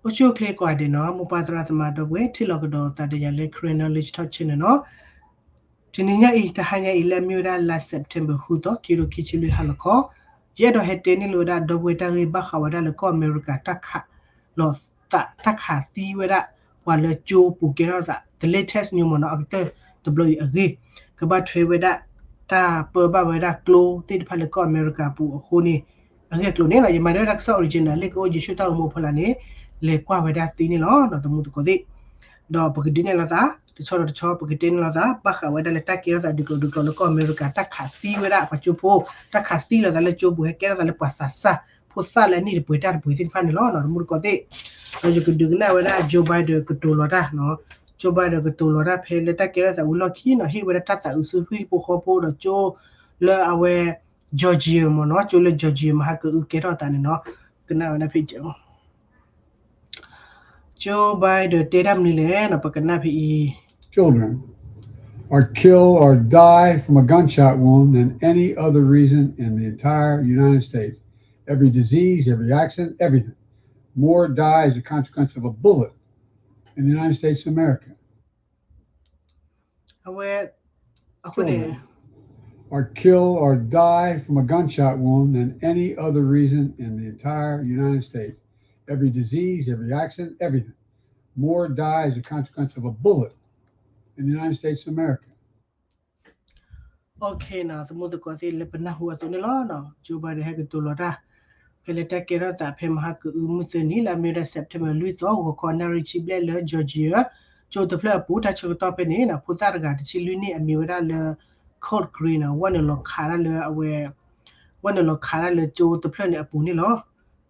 အိၣ်ဆူၣ်အိၣ်ချ့ကိးဂၤဒဲးနီၤ, မိၢ်ပၢ်သရၣ်သမါဒီပုၢ်ဝဲၢ် ထံၣ်လိာ်ကဒီးသးဒီးယၤလၢ Karen Knowledge Talk Channel နီၤ. တနံၤညါအံၤ တဟါညါအံၤ လၢအမ့ၢ်ဝဲဒၣ်လါ September ဃုသီ ခံကထိခံဆံလွံၢ်ဟါလီၤခီ, ယအဲၣ်ဒိးဟဲတဲန့ၢ်လိာ်ဝဲဒၣ် ဒီပုၢ်ဝဲၢ်တၢ်ဂ့ၢ်ဘၣ်ဃးဝဲဒၣ်လၢကီၢ်အမဲရကၤ တၢ်ခးလိာ်သး တၢ်ခးသံဝဲဒၣ် ပှၤလၢကၠိပူၤကဲထီၣ်သး the latest news မ့ၢ်နီၤ, အကတၢၢ်တဘျီအံၤအဂ့ၢ်, ကဘၣ်ထွဲဝဲဒၣ် တၢ်ပၢဘၣ်ဝဲဒၣ်ကျိသ့ၣ်တဖၣ်လၢကီၢ်အမဲရကၤပူၤအဃိန့ၣ် အဂ့ၢ်အကျိၤန့ၣ်နီၤ, ယမၤန့ၢ်ဝဲဒၣ်တၢ်ကစီၣ် original လၢကအိၣ် YouTube တၢ်ဂီၤမူအဖီလာ်န့ၣ် လဲၤကွၢ်ဝဲဒၣ်သ့န့ၣ်လီၤ ဒီးသမူသကိးသ့ၣ်, ဒီးပကဒုးနဲၣ်လိာ်သး တဆီဒီးတဆီ ပကတဲန့ၢ်လိာ်သး ဘၣ်ဃးဝဲဒၣ်လၢတၢ်ကဲထီၣ်သးဒုးကျိၤဒုးကျိၤလၢကီၢ်အမဲရကၤ တၢ်ခးသံဝဲဒၣ်ပှၤကၠိဖိ, တၢ်ခးသံလိာ်သးလၢကၠိပူၤ ဟဲကဲထီၣ်သးလၢပှၤသးစၢ်ဖိသၣ်လၢအနံၣ်တပှဲၤတၢ်တပှဲၤသ့ၣ်တဖၣ်န့ၣ်လီၤ သမူသကိးသ့ၣ်, ဒီးယကဒုးကနၣ်ဝဲဒၣ် Joe Biden ကတိၤလီၤတၢ် Joe Biden ကတိၤလီၤတၢ်ဖဲလၢတၢ်ကဲထီၣ်သးဝံၤလီၢ်ခံနီၤ, ဟ့ၣ်ဝဲဒၣ်တၢ်သးအုးဆူဟံၣ်ဖိဃီဖိဒီးကၠိလၢအဝဲ Georgia မ့ၢ်နီၤ, ကၠိလၢ Georgia မဟါကအုကဲထီၣ်သးန့ၣ်နီၤ, ကနၣ်ဝဲဒၣ်ဖဲ Joe Biden တဲတၢ်မနုၤလဲၣ်နီၤ, ပကနၣ်ဖဲအံၤ Children are killed or die from a gunshot wound than any other reason in the entire United States. Every disease, every accident, everything. More die as a consequence of a bullet in the United States of America. အဝဲ အဃိန့ၣ် Children are killed or die from a gunshot wound than any other reason in the entire United States. Every disease, every accident, everything. More die as a consequence of a bullet in the United States of America. သမူသကိးသ့ၣ် လၢပနၢ်ဟူအသိးန့ၣ်လီၤ. Joe Biden ဟဲကတိၤလီၤတၢ် ဖဲလၢတၢ်ကဲထီၣ်သးဖဲမဟါကအုမုၢ်သၢနံၤ လၢအမ့ၢ်ဝဲဒၣ် September လွံၢ်သီ ဂီၤခီနၣ်ရံၣ်ဆံဘျဲၣ်လၢ Georgia ကၠိတဖျၢၣ်အပူၤ တၢ်ဆၢကတီၢ်ဖဲန့ၣ် ဖိသၣ်တဂၤတဆံလွံၢ်နံၣ် အမံၤဝဲဒၣ်လၢ Cole Green နီၤ, ဝဲနုာ်လီၤခးတၢ်လၢအဝဲ ဝဲနုာ်လီၤခးတၢ်လၢကၠိတဖျၢၣ်န့ၣ်အပူၤန့ၣ်လီၤ.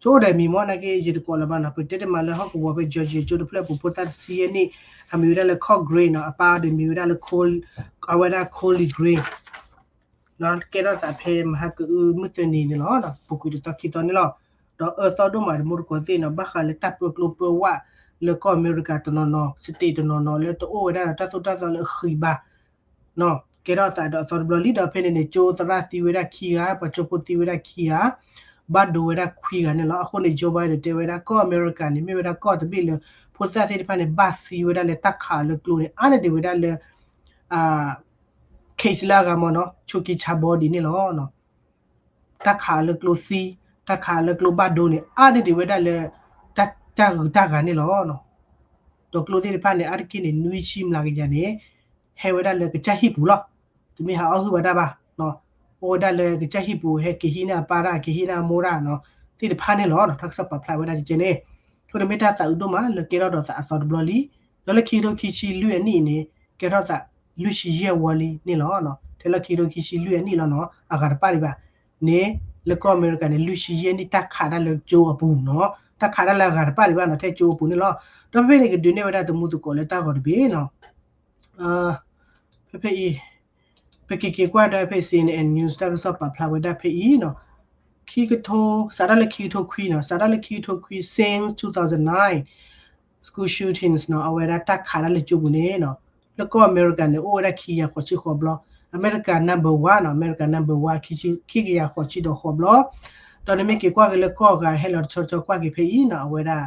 ကၠိအိၣ်ဒီးအမံၤမ့ၢ်နာ်က့ ယတကိးလၢၤဘၣ်နီၤ, ပတဲတမံၤလၢဟီၣ်ကဝီၤဖဲ Georgia ကၠိတဖျၢၣ်အပူၤ ဖိသၣ်တဆံယဲၢ်နံၣ် အမံၤဝဲဒၣ်လၢ Cole Green နီၤ, အပၢ်ဒီးမံၤဝဲဒၣ်လၢ Cole အဝဲဒၣ် Cole Green ကဲထီၣ်သးဖဲမဟါကအုမုၢ်သၢနံၤန့ၣ်လီၤ. ပူၤကွံာ်တသီခံသီန့ၣ်လီၤ. ဒီးအၢသီဒိၣ်မး သမူသကိးသ့ၣ်နီၤ, ဘၣ်ဃးလၢတၢ်ပၢကျိပၢဝဲလၢကီၢ်အမဲရကၤတနီၤနီၤ state တနီၤနီၤ လၢတအိၣ်ဝဲဒၣ်ဒီးတၢ်သိၣ်တၢ်သီလၢအဃံဘါ ကဲထီၣ်သးဒီးအသီတဘျီလံ. ဒီးဖဲန့ၣ်န့ၣ် ကၠိသရၣ်သံဝဲဒၣ်ခံဂၤ, ပှၤကၠိဖိသံဝဲဒၣ်ခံဂၤ, ဘၣ်ဒိဝဲဒၣ်ခွံဂၤန့ၣ်လီၤ. အဃိန့ၣ် Joe Biden တဲဝဲဒၣ် ကီၢ်အမဲရကၤန့ၣ် မ့ၢ်ဝဲဒၣ်ကီၢ်တဘ့ၣ်လၢ ဖိသၣ်သ့ၣ်တဖၣ်န့ၣ် ဘၣ်သံဝဲဒၣ်လၢတၢ်ခးလၢကျိန့ၣ် အါန့ၢ်ဒံးဝဲဒၣ်လၢ case လၢအဂၤမ့ၢ်နီၤ ဆိးက့ဆါဘီဒံးန့ၣ်လီၤ. တၢ်ခးလၢကျိသံ, တၢ်ခးလၢကျိဘၣ်ဒိန့ၣ် အါန့ၢ်ဒံးဝဲဒၣ်လၢ တၢ်ဂုၤတၢ်ဂၤန့ၣ်လီၤ. ဒီးကျိသ့ၣ်တဖၣ်န့ၣ် အါတက့ၢ်န့ၣ် နွံဆံမျးကယၤန့ၣ် ဟဲဝဲဒၣ်လၢကစၢ်ဟံၣ်ပူၤလီၤ. တမ့ၢ်ဟးအီၣ်ဟုၣ်ဘၣ်တၢ်ဘၣ်, အိၣ်ဝဲဒၣ်လၢကစၢ်ဟံၣ်ပူၤ ဟဲက့ၤဟံးန့ၢ်အပၢ်တၢ် က့ၤဟံးန့ၢ်အမိၢ်တၢ်နီၤ သ့ၣ်တဖၣ်န့ၣ်လီၤ. တၢ်ကစီၣ်ပာ်ဖျါဝဲဒၣ်ကဲန့ၣ်, အဃိန့ၣ်မ့ၢ်တၢ်သးအုးဒိၣ်မးလၢကဲထီၣ်ဒီးသးအသီတဘျီလံ. ဒီးလၢခံကထိခံဆံလွံၢ်အနံၣ်အံၤန့ၣ် ကဲထီၣ်သးလွံၢ်ဆံယဲၢ်ဝီလံန့ၣ်လီၤ. ထဲလၢခံကထိခံဆံလွံၢ်အနံၣ်လီၤနီၤ အဂၤတပၣ်ဒံးဘၣ်န့ၣ် လၢကီၢ်အမဲရကၤန့ၣ် လွံၢ်ဆံယဲၢ်နံၣ် တၢ်ခးတၢ်လၢကၠိအပူၤနီၤ, တၢ်ခးတၢ်လၢအဂၤတပၣ်ဒံးဘၣ်နီၤ ထဲကၠိအပူၤန့ၣ်လီၤ. ဒီးဖဲဖဲန့ၣ် ကဒုးနဲၣ်ဝဲဒၣ်သမူသကိးလၢတၢ်ဂီၤတဘ့ၣ်နီၤ ဖဲဖဲအံၤ ပက့ၤက့ၤကွၢ်ဒီးဖဲ C N N News တၢ်ကစီၣ်ပာ်ဖျါဝဲဒၣ်ဖဲအံၤနီၤ, ခံကထိ စးထီၣ်လၢခံကထိခွံနီၤ, စးထီၣ်လၢခံကထိခွံ since two thousand nine school shootings နီၤ, အဝဲဒၣ်တၢ်ခးတၢ်လၢကၠိပူၤန့ၣ်နီၤ, လၢကီၢ်အမဲရကၤန့ၣ် အိၣ်ဝဲဒၣ်ခံကယၤဃိးဆံဃိးဘျီ, အမဲရကၤ number one နီၤ, အမဲရကၤ number one ခံကယၤဃိးဆံဒီးဃိးဘျီ, ဒီးနမ့ၢ်က့ၤကွၢ်က့ၤလၢကီၢ်အဂၤဟဲလီၤတဆီတဆီကွၢ်က့ၤဖဲအံၤနီၤ, အဝဲဒၣ်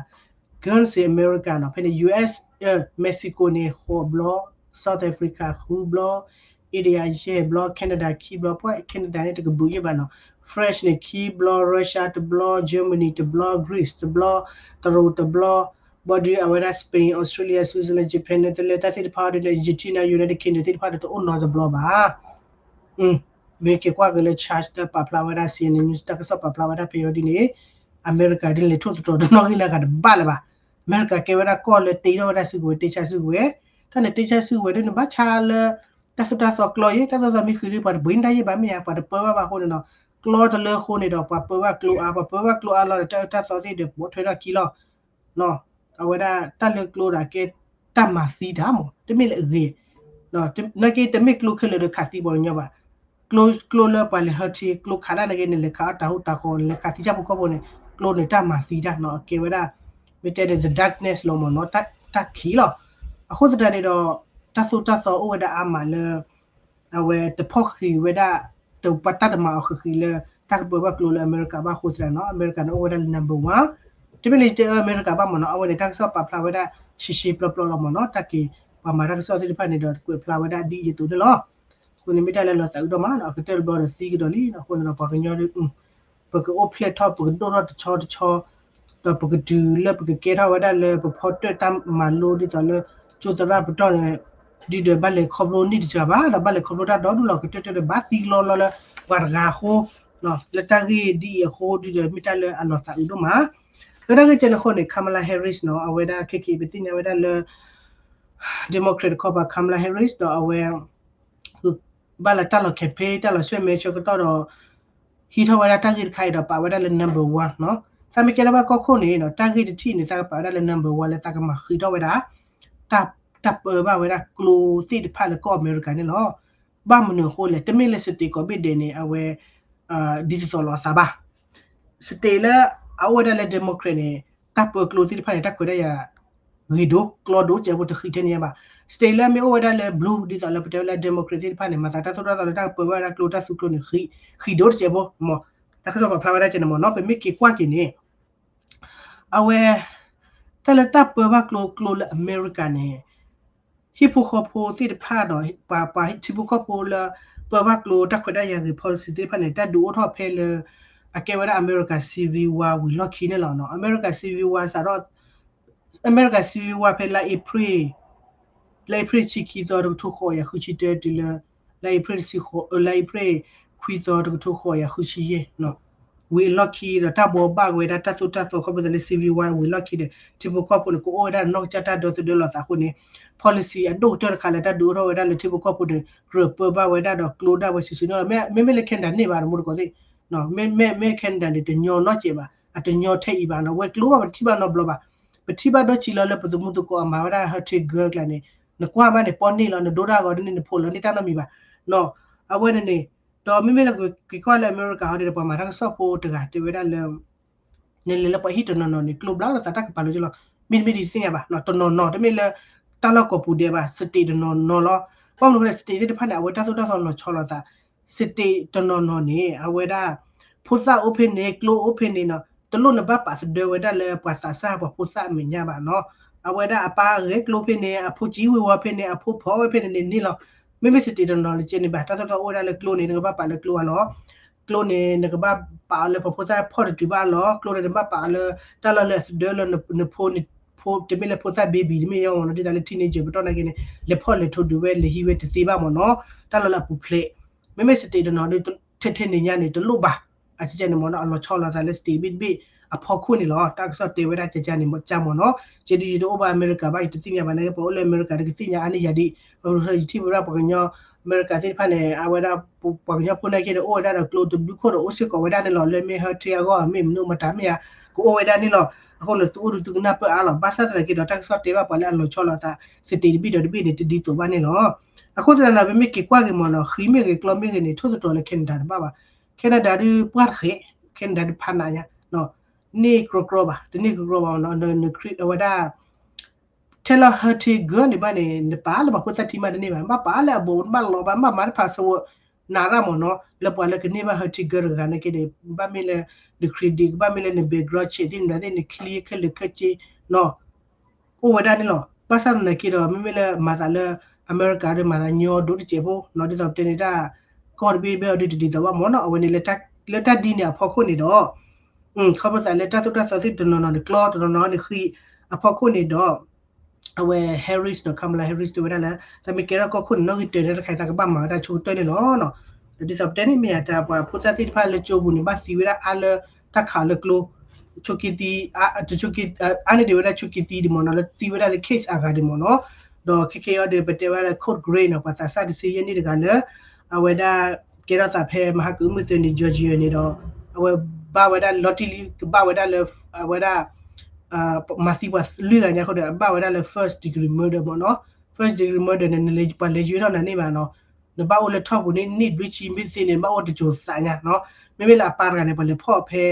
guns in America နီၤ, ဖဲန့ၣ် U S, Mexico န့ၣ် ဃိးဘျီ, South Africa ဃုဘျီ, India ယဲၢ်ဘျီ, Canada ခံဘျီ, ပှၤ Canada န့ၣ်တကဘုးယဲၢ်ဘၣ်နီၤ, France န့ၣ် ခံဘျီ, Russia တဘျီ, Germany တဘျီ, Greece တဘျီ, တရူးတဘျီ, ဘၣ်ဒီးအဝဲဒၣ် Spain, Australia, Switzerland, Japan, Netherlands တၢ်သ့ၣ်တဖၣ်ဒီး Argentina, United Kingdom သ့ၣ်တဖၣ်ဒီးတအိၣ်နီတဘျီဘၣ်. မ့ၢ်က့ၤကွၢ်က့ၤလၢ chart လၢပာ်ဖျါဝဲဒၣ် C N N News တၢ်ကစီၣ်ပာ်ဖျါဝဲဒၣ်ဖဲအံၤဒ်န့ၣ် အမဲရကၤဒ်လဲၤထိၣ်သတြီၤတနီၣ်ဂံၢ်လၢအဂၤတဘၣ်လၢၤဘၣ်. အမဲရကၤကဲဝဲဒၣ်ကီၢ်လၢတ့ထီၣ်ဝဲဒၣ်စုကဝဲၤ တ့ဆါစုကဝဲၤ, တၢ်န့ၣ်တ့ဆါစုကဝဲၤဒ်န့ၣ် ဘၣ်ဆါလၢ တၢ်သိၣ်တၢ်သီကျိယဲၢ်, တၢ်သိၣ်တၢ်သီမ့ၢ်ဃံးဒီး ပှၤတပှ့ၤန့ၢ်တၢ်ယဲၢ်ဘၣ်မ့ၢ်ဧါ, ပှၤတပၢဘၣ်ဘၣ်အဃိန့ၣ်ဒီး ကျိတလၢအဃိန့ၣ်ဒီး ပှၤပၢဘၣ်ကျိအါ, ပှၤပၢဘၣ်ကျိအါလီၤဒီး တၢ်အၢတၢ်သီသ့ၣ်ဒီး ပိာ်ထွဲထီၣ်ခံလီၤ. အဝဲဒၣ်တၢ်လၢကျိဒီးကဲတၢ်မၤသံတၢ်မး တမ့ၢ်လၢအဂ့ၤ, နာ်က့တမ့ၢ်ကျိခဲလၢာ်ဒီးခးသံပှၤကညီဘၣ်. ကျိ, ကျိလၢပှၤလဲၤဟၢထံ, ကျိခးတၢ်နာ်က့န့ၣ် လဲၤခးအီၣ်တၢ်ဟူးတၢ်ဃီၤ, လဲၤခးသံဆၣ်ဖိကီၢ်ဖိန့ၣ် ကျိန့ၣ်တၢ်မၤသံတၢ်နီၤ, အကဲဝဲဒၣ် မ့ၢ်တဲန့ၣ် the darkness လီၤမ့ၢ်နီၤ, တၢ်ခံးလီၤ. အဃိသတးန့ၣ်ဒီး တၢ်သိၣ်တၢ်သီအိၣ်ဝဲဒၣ်အါမးလၢ အဝဲတဖီၣ်ဃံးဝဲဒၣ် တၢ်တမၤအီၤဃံးဃံးလၢ တၢ်ကပၢဘၣ်ကျိလၢအမဲရကၤဘၣ်အဃိသတးနီၤ, အမဲရကၤန့ၣ်အိၣ်ဝဲဒၣ်လၢ number one တမ့ၢ်လၢယတဲအၢအမဲရကၤဘၣ်မ့ၢ်နီၤ, အဝဲန့ၣ် တၢ်ကစီၣ်ပာ်ဖျါဝဲဒၣ် ရှဲရှဲပျီပျီလီၤမ့ၢ်နီၤ, တၢ်က့ၤ ပှၤမၤတၢ်ကစီၣ်သ့ၣ်တဖၣ်န့ၣ်ဒီး ကွဲးဖျါဝဲဒၣ်ဒ်အံၤအသိးန့ၣ်လီၤ. အဃိန့ၣ်မ့ၢ်တၢ်လၢအလီၤသးအုးဒိၣ်မးနီၤ, အကတၢၢ်တဘျီဒီးသံကဒီးလံနီၤ, အဃိန့ၣ်ဒီးပှၤကညီ ပကအိၣ်ဖျဲၣ်ထီၣ် ပကဒိၣ်ထီၣ်တဆီတဆီ ဒီးပကတုၤလၢပကကဲထီၣ်ဝဲဒၣ်လၢပဖီတၢၣ်တၢ်မၤလိဒ်သိးလၢ ကၠိသရၣ်ပတီၢ်န့ၣ် ဒ်ဒီးဘၣ်လဲၤခီဖျိန့ၢ်တစှၤဘၣ်, ဒီးဘၣ်လဲၤခီဖျိတၢ်ဒီဒူၣ်လီၤ, ကတၢၢ်တၢၢ်ဒီးဘၣ်သံလီၤလီၤလၢ ပှၤတဂၤအဃိ လၢတၢ်ဂ့ၢ်ဒ်အံၤအဃိ ဒ်ဒီးမ့ၢ်တၢ်လၢအလီၤသးအုးဒိၣ်မး. လၢတၢ်ဂ့ၢ်ကဲန့ၣ်အဃိန့ၣ် Kamala Harris နီၤ, အဝဲဒၣ်ခဲက့ၤပသ့ၣ်ညါဝဲဒၣ်လၢ Democrat တခီပၤ Kamala Harris ဒီးအဝဲ ဘၣ်လၢတၢ်လီၤ campaign တၢ်လီၤဆှၢမဲာ်ဆၢကတီၢ်ဒီး ဟံးထီၣ်ဝဲဒၣ်တၢ်ဂ့ၢ်တခါအံၤဒီးပာ်ဝဲဒၣ်လၢ number one နီၤ. သးမ့ၢ်ကဲထီၣ်ဘၣ်ကီၢ်ခိၣ်န့ၣ်နီၤ, တၢ်ဂ့ၢ်တထံၣ်န့ၣ် သးကပာ်ဝဲဒၣ်လၢ number one လၢသးကမၤဃံးထီၣ်ဝဲဒၣ် တၢ် တၢ်ပၢဘၣ်ဝဲဒၣ်ကျိသ့ၣ်တဖၣ်လၢကီၢ်အမဲရကၤန့ၣ်လီၤ. ဘၣ်မနုၤအဃိလဲၣ်, တမ့ၢ်လၢ state ကိးဘ့ၣ်ဒဲးန့ၣ် အဝဲ ဒ်သိးသိးလီၤအသးဘၣ်. state လၢအအိၣ်ဝဲဒၣ်လၢ Democrat န့ၣ် တၢ်ပၢကျိသ့ၣ်တဖၣ်န့ၣ် တၢ်ခွဲးတၢ်ယာ် ဂ့ၤဒိၣ်ကျီဒိၣ်စဲးဖိ တဃံးထဲန့ၣ်ညါဘၣ်. state လၢအမ့ၢ်အိၣ်ဝဲဒၣ်လၢ blue ဒ်သိးလၢပတဲဝဲလၢ Democrat သ့ၣ်တဖၣ်န့ၣ် မၤသးတၢ်သိၣ်တၢ်သီလၢတၢ်ကပၢဘၣ်ဝဲဒၣ်ကျိတၢ်သူကျိန့ၣ် ဃံးဒိၣ်တစဲးဖိမ့ၢ် တၢ်ကစီၣ်ပာ်ဖျါဝဲဒၣ်ကဲန့ၣ်မ့ၢ်နီၤ. ပမ့ၢ်က့ၤကွၢ်က့ၤန့ၣ် အဝဲ တၢ်လၢတၢ်ပၢဘၣ်ကျိကျိလၢအမဲရကၤန့ၣ် ဟံၣ်ဖိဃီဖိသ့ၣ်တဖၣ်ဒီး ပှၤ ပှၤထံဖိကီၢ်ဖိလၢ ပၢဘၣ်ကျိတၢ်ခွဲးတၢ်ယာ်ဂ့ၤ policy သ့ၣ်တဖၣ်န့ၣ် တၢ်ဒုးအိၣ်ထီၣ်ဖဲလၢ အကဲဝဲဒၣ် America Civil War ဝံၤလီၢ်ခံန့ၣ်လီၤ. America Civil War စးထီၣ် America Civil War ဖဲလါအ့ဖြ့ၣ် လါအ့ဖြ့ၣ်တဆံခံသီ တကထိဃိးကယၤဃုဆံတၢ တုၤလၢ လါအ့ဖြ့ၣ်တဆံဃိး လါအ့ဖြ့ၣ် ခွံသီ တကထိဃိးကယၤဃုဆံယဲၢ် ဝံၤအလီၢ်ခံဒီး တၢ်ဘှီဘၣ်ဝဲဒၣ်တၢ်သိၣ်တၢ်သီ ခီဖျိလၢ Civil War ဝံၤလီၢ်ခံဒီး ထံဖိကီၢ်ဖိန့ၣ် ကအိၣ်ဝဲဒၣ်နီၢ်ကစၢ်တၢ်ဒီသဒၢလီၤသးအဃိန့ၣ် policy အဒိၣ်ကတၢၢ်တခါလၢတၢ်ဒုးအိၣ်ထီၣ်ဝဲဒၣ်လၢထံဖိကီၢ်ဖိန့ၣ် ကြၢးပၢဘၣ်ဝဲဒၣ်ဒီးကျိဒၣ်ဝဲစုာ်စုာ်န့ၣ်လီၤ. မ့မ့ၢ်လၢ Canada န့ၢ်ဘၣ်တမူတကိးသ့ၣ် မ့မ့ၢ် မ့မ့ၢ် Canada န့ၣ် တညီနီတစဲးဘၣ်, အတညီထဲအံၤဘၣ်နီၤ, ဝဲကျိဘၣ်ပထံၣ်ဘၣ်နီတဘျီဘၣ်. ပထံၣ်ဘၣ်ဒီးဆံးလီၤလၢပသမူသကိးအမၤဝဲဒၣ် Heritage Girl ကျါန့ၣ် နကွၢ်မးန့ၣ် ပီၢ်န့ၢ်လီၤ, နဒိတၢ်ဂီၤဒ်န့ၣ် နဖိးလီၤန့ၢ်တၢ်နီတမံၤဘၣ်နီၤ. အဝဲန့ၣ်န့ၣ် ဒီးမ့မ့ၢ်လၢက့ၤကွၢ်လၢအမဲရကၤဟီဒ်ဒီး ပှၤမၤတၢ်ကစီၣ်ဖိတဂၤတဲဝဲဒၣ်လၢ နလဲၤလၢပှၤဟံၣ်တနီၤနီၤန့ၣ် ကျိဘျါလီၤသးတၢ်ကပၤလိကလီၤ. မ့တမ့ၢ်ဒ်တသ့ၣ်ညါဘၣ်နီၤ, တနီၤနီၤ တမ့ၢ်လၢ တၢ်လီၢ်ကိးပူၤဒဲးဘၣ်, state တနီၤနီၤလီၤ. ဘၣ်မနုၤအဃိလဲၣ် state သ့ၣ်တဖၣ်န့ၣ် အဝဲတၢ်သိၣ်တၢ်သီလီၤဆီလိာ်သး state တနီၤနီၤန့ၣ် အဝဲဒၣ် ဖိသၣ်အိၣ်ဖဲန့ၣ် ကျိအိၣ်ဖဲန့ၣ်နီၤ, တလိၣ်နဘၣ်ပာ်သဒၢဝဲဒၣ်လၢပှၤသးစၢ်ပှၤဖိသၣ်အမဲာ်ညါဘၣ်နီၤ. အဝဲဒၣ်အပၢ်ဂဲၤကျိဖဲန့ၣ် အဖိကံဝ့ၤဝီဖဲန့ၣ် အဖိဖီဝဲဖဲန့ၣ်န့ၣ်န့ၣ်လီၤ. မ့မ့ၢ် state တနီၤနီၤန့ၣ်ကဲန့ၣ်ဘၣ် တၢ်သိၣ်တၢ်သီအိၣ်ဝဲဒၣ်လၢကျိန့ၣ် နကဘၣ်ပာ်လၢကျိအလီၢ် ကျိန့ၣ် နကဘၣ်ပာ်အီၤလၢပှၤဖိသၣ်ဖီၣ်တတုၤဘၣ်အလီၢ်, ကျိန့ၣ် နဘၣ်ပာ်အီၤလၢ တၢ်လီၢ်လၢအသဒၢလၢနဖိန့ၣ် ဖိ တမ့ၢ်လၢဖိသၣ် baby တမ့ၢ်ယီၤနီၤ, ဒ်သိးလၢ teenager ပတီၢ်နာ်က့န့ၣ် လဲၤဖီၣ်လဲၤထိးဒုးဝဲ လဲၤဟံးဝဲတသ့ဘၣ်မ့ၢ်နီၤ, တၢ်လီၢ်လၢအပူၤဖျဲး. မ့မ့ၢ် state တနီၤဒီး ထဲထဲန့ၣ်ညါန့ၣ် တလိၣ်ဘၣ်. အကဲန့ၣ်မ့ၢ်နီၤ အလီၤဆီလိာ်သးလၢ state တဘ့ၣ်တဘ့ၣ်အဖီခိၣ်န့ၣ်လီၤ. တၢ်ကစီၣ်တဲဝဲဒၣ်ကကန့ၣ်မ့ၢ်ကမ့ၢ်နီၤ, ကဲဒ်ယတအိၣ်ဘၣ်အမဲရကၤဘၣ် ယတသ့ၣ်ညါဘၣ်နာ်က့ ပှၤအိၣ်လၢအမဲရကၤဒီးကသ့ၣ်ညါအါန့ၢ်ယၤဒံး, ယထံၣ်ဝဲဒၣ်ပှၤကညီ အမဲရကၤသ့ၣ်တဖၣ်န့ၣ် အဝဲဒၣ် ပှၤကညီဖိနာ်က့ဒီး အိၣ်ဝဲဒၣ်ဒီးကျိတဘျုးခိၣ်ဒီး အိၣ်စ့ၢ်ကီးဝဲဒၣ်န့ၣ်လီၤ. လၢမ့ၢ် heritage အဂီၢ် မ့ၢ်မနုၤမတၤမ့ၢ်ဧါ ကအိၣ်ဝဲဒၣ်န့ၣ်လီၤ. အဃိန့ၣ် သုအိၣ်ဒီးသုကနၢ်ပၢၢ်အါလီၤ. ဘၣ်ဆၣ်သနာ်က့ဒီး တၢ်ကစီၣ်တဲဘၣ်ပှၤလၢအလီၤဆီလိာ်သး state တဘ့ၣ်ဒီးတဘ့ၣ်န့ၣ် တဒ်သိးဘၣ်န့ၣ်လီၤ. အဃိသတးဒီး ပမ့ၢ်က့ၤကွၢ်က့ၤမ့ၢ်နီၤ ဃံမ့ၢ်ဂ့ၤ ကျီမ့ၢ်ဂ့ၤန့ၣ် ထိၣ်သတြီၤလၢ Canada တဘၣ်ဘၣ်. Canada ဒုးပှၢ်တဃဲး, Canada ဒုးဖးနးညါ န့ၢ်ကြီကြီဘၣ်, တန့ၢ်ကြီကြီဘၣ်နီၤ, နခရံာ်အဝဲဒၣ် ထဲလၢ heritage ဂၢၢ်န့ၣ်ဘၣ်န့ၣ် နပာ်လၢပှၤဖိသၣ်ထံမးတန့ၢ်ဘၣ်, နဘၣ်ပာ်လၢအဘူး နဘၣ်လီၤဘၣ် နဘၣ်မၤတဖၣ်ဆိဝဲ နၤရၣ်မ့ၢ်နီၤ, လၢပှၤလၢကန့ၢ်ဘၣ် heritage ဂၢၢ်တဂၤနာ်က့န့ၣ် ဘၣ်မ့ၢ်လၢ န credit ကဘၣ်မ့ၢ်လၢန background check သ့ၣ်မတၤသ့ၣ် န clear ခဲလၢာ်ခဲဆ့နီၤ အိၣ်ဝဲဒၣ်န့ၣ်လီၤ. ဘၣ်ဆၣ်သနာ်က့ဒီး မ့မ့ၢ်လၢမၤသးလၢ အမဲရကၤဒီး မၤသးညီဒိၣ်တစဲးဖိနီၤ, ဒ်သိးပတဲန့ၣ်တၢ် ကီၢ်တဘ့ၣ်ဘ့ၣ်အီၤဒုးတဒ်သိးဘၣ်မ့ၢ်နီၤ, အဝဲန့ၣ် လၢတၢ်ဒ်န့ၣ်အဖီခိၣ်န့ၣ်ဒီး ခီဖျိသးလၢတၢ်သိၣ်တၢ်သီသ့ၣ်တနီၤနီၤန့ၣ် ကျီတနီၤနီၤန့ၣ်ဃံးအဖီခိၣ်န့ၣ်ဒီး အဝဲ Harris နီၤ Kamala Harris တဲဝဲဒၣ်လၢ သးမ့ၢ်ကဲထီၣ်ကီၢ်ခိၣ်န့ၣ် နီၣ်ဂံၢ်တၢၤန့ၣ်တခါအံၤ သးကဘၣ်မၤဝဲဒၣ်ဆိကတၢၢ်န့ၣ်လီၤ. ဒီးဒ်သိးပတဲန့ၣ် မ့ၢ်ယၤတၢ်ပှၤဖိသၣ်သ့ၣ်တဖၣ်လၢကၠိပူၤန့ၣ် ဘၣ်သံဝဲဒၣ်အါလၢတၢ်ခးလၢကျိ ဆိက့သံ အါန့ၢ်ဒံးဝဲဒၣ်ဆိက့သံဒံးမ့ၢ်နီၤ, လၢသံဝဲဒၣ်လၢ case အဂၤဒံးမ့ၢ်နီၤ, ဒီးခဲခဲအံၤဒီး ပတဲဝဲဒၣ်လၢ Code Gray နီၤ ပှၤသးစၢ်တဆံယဲၢ်နံၣ်တဂၤလၢ အဝဲဒၣ် ကဲထီၣ်သးဖဲမဟါကအုမုၢ်သၢနံၤ Georgia န့ၣ်ဒီး အဝဲဘၣ်ဝဲဒၣ်လီၤတံၢ်လံ ကဘၣ်ဝဲဒၣ်လၢ အဝဲဒၣ် မၤသံပှၤလွံၢ်ဂၤညါအဃိဒီး အဘၣ်ဝဲဒၣ်လၢ first degree murder မ့ၢ်နီၤ, first degree murder န့ၣ် နလဲၤပှၤလဲၤယွၤထီၣ်နၤန့ၣ်ဘၣ်နီၤ, နဘၣ်အိၣ်လၢထီၣ်ပူၤန့ၣ် နံၣ်လွံၢ်ဆံမ့ၢ်သ့န့ၣ် နဘၣ်အိၣ်တစိၤသးညါနီၤ, မ့မ့ၢ်လၢအပၢ်တဂၤန့ၣ် ပှၤလဲၤဖီၣ်ဖဲ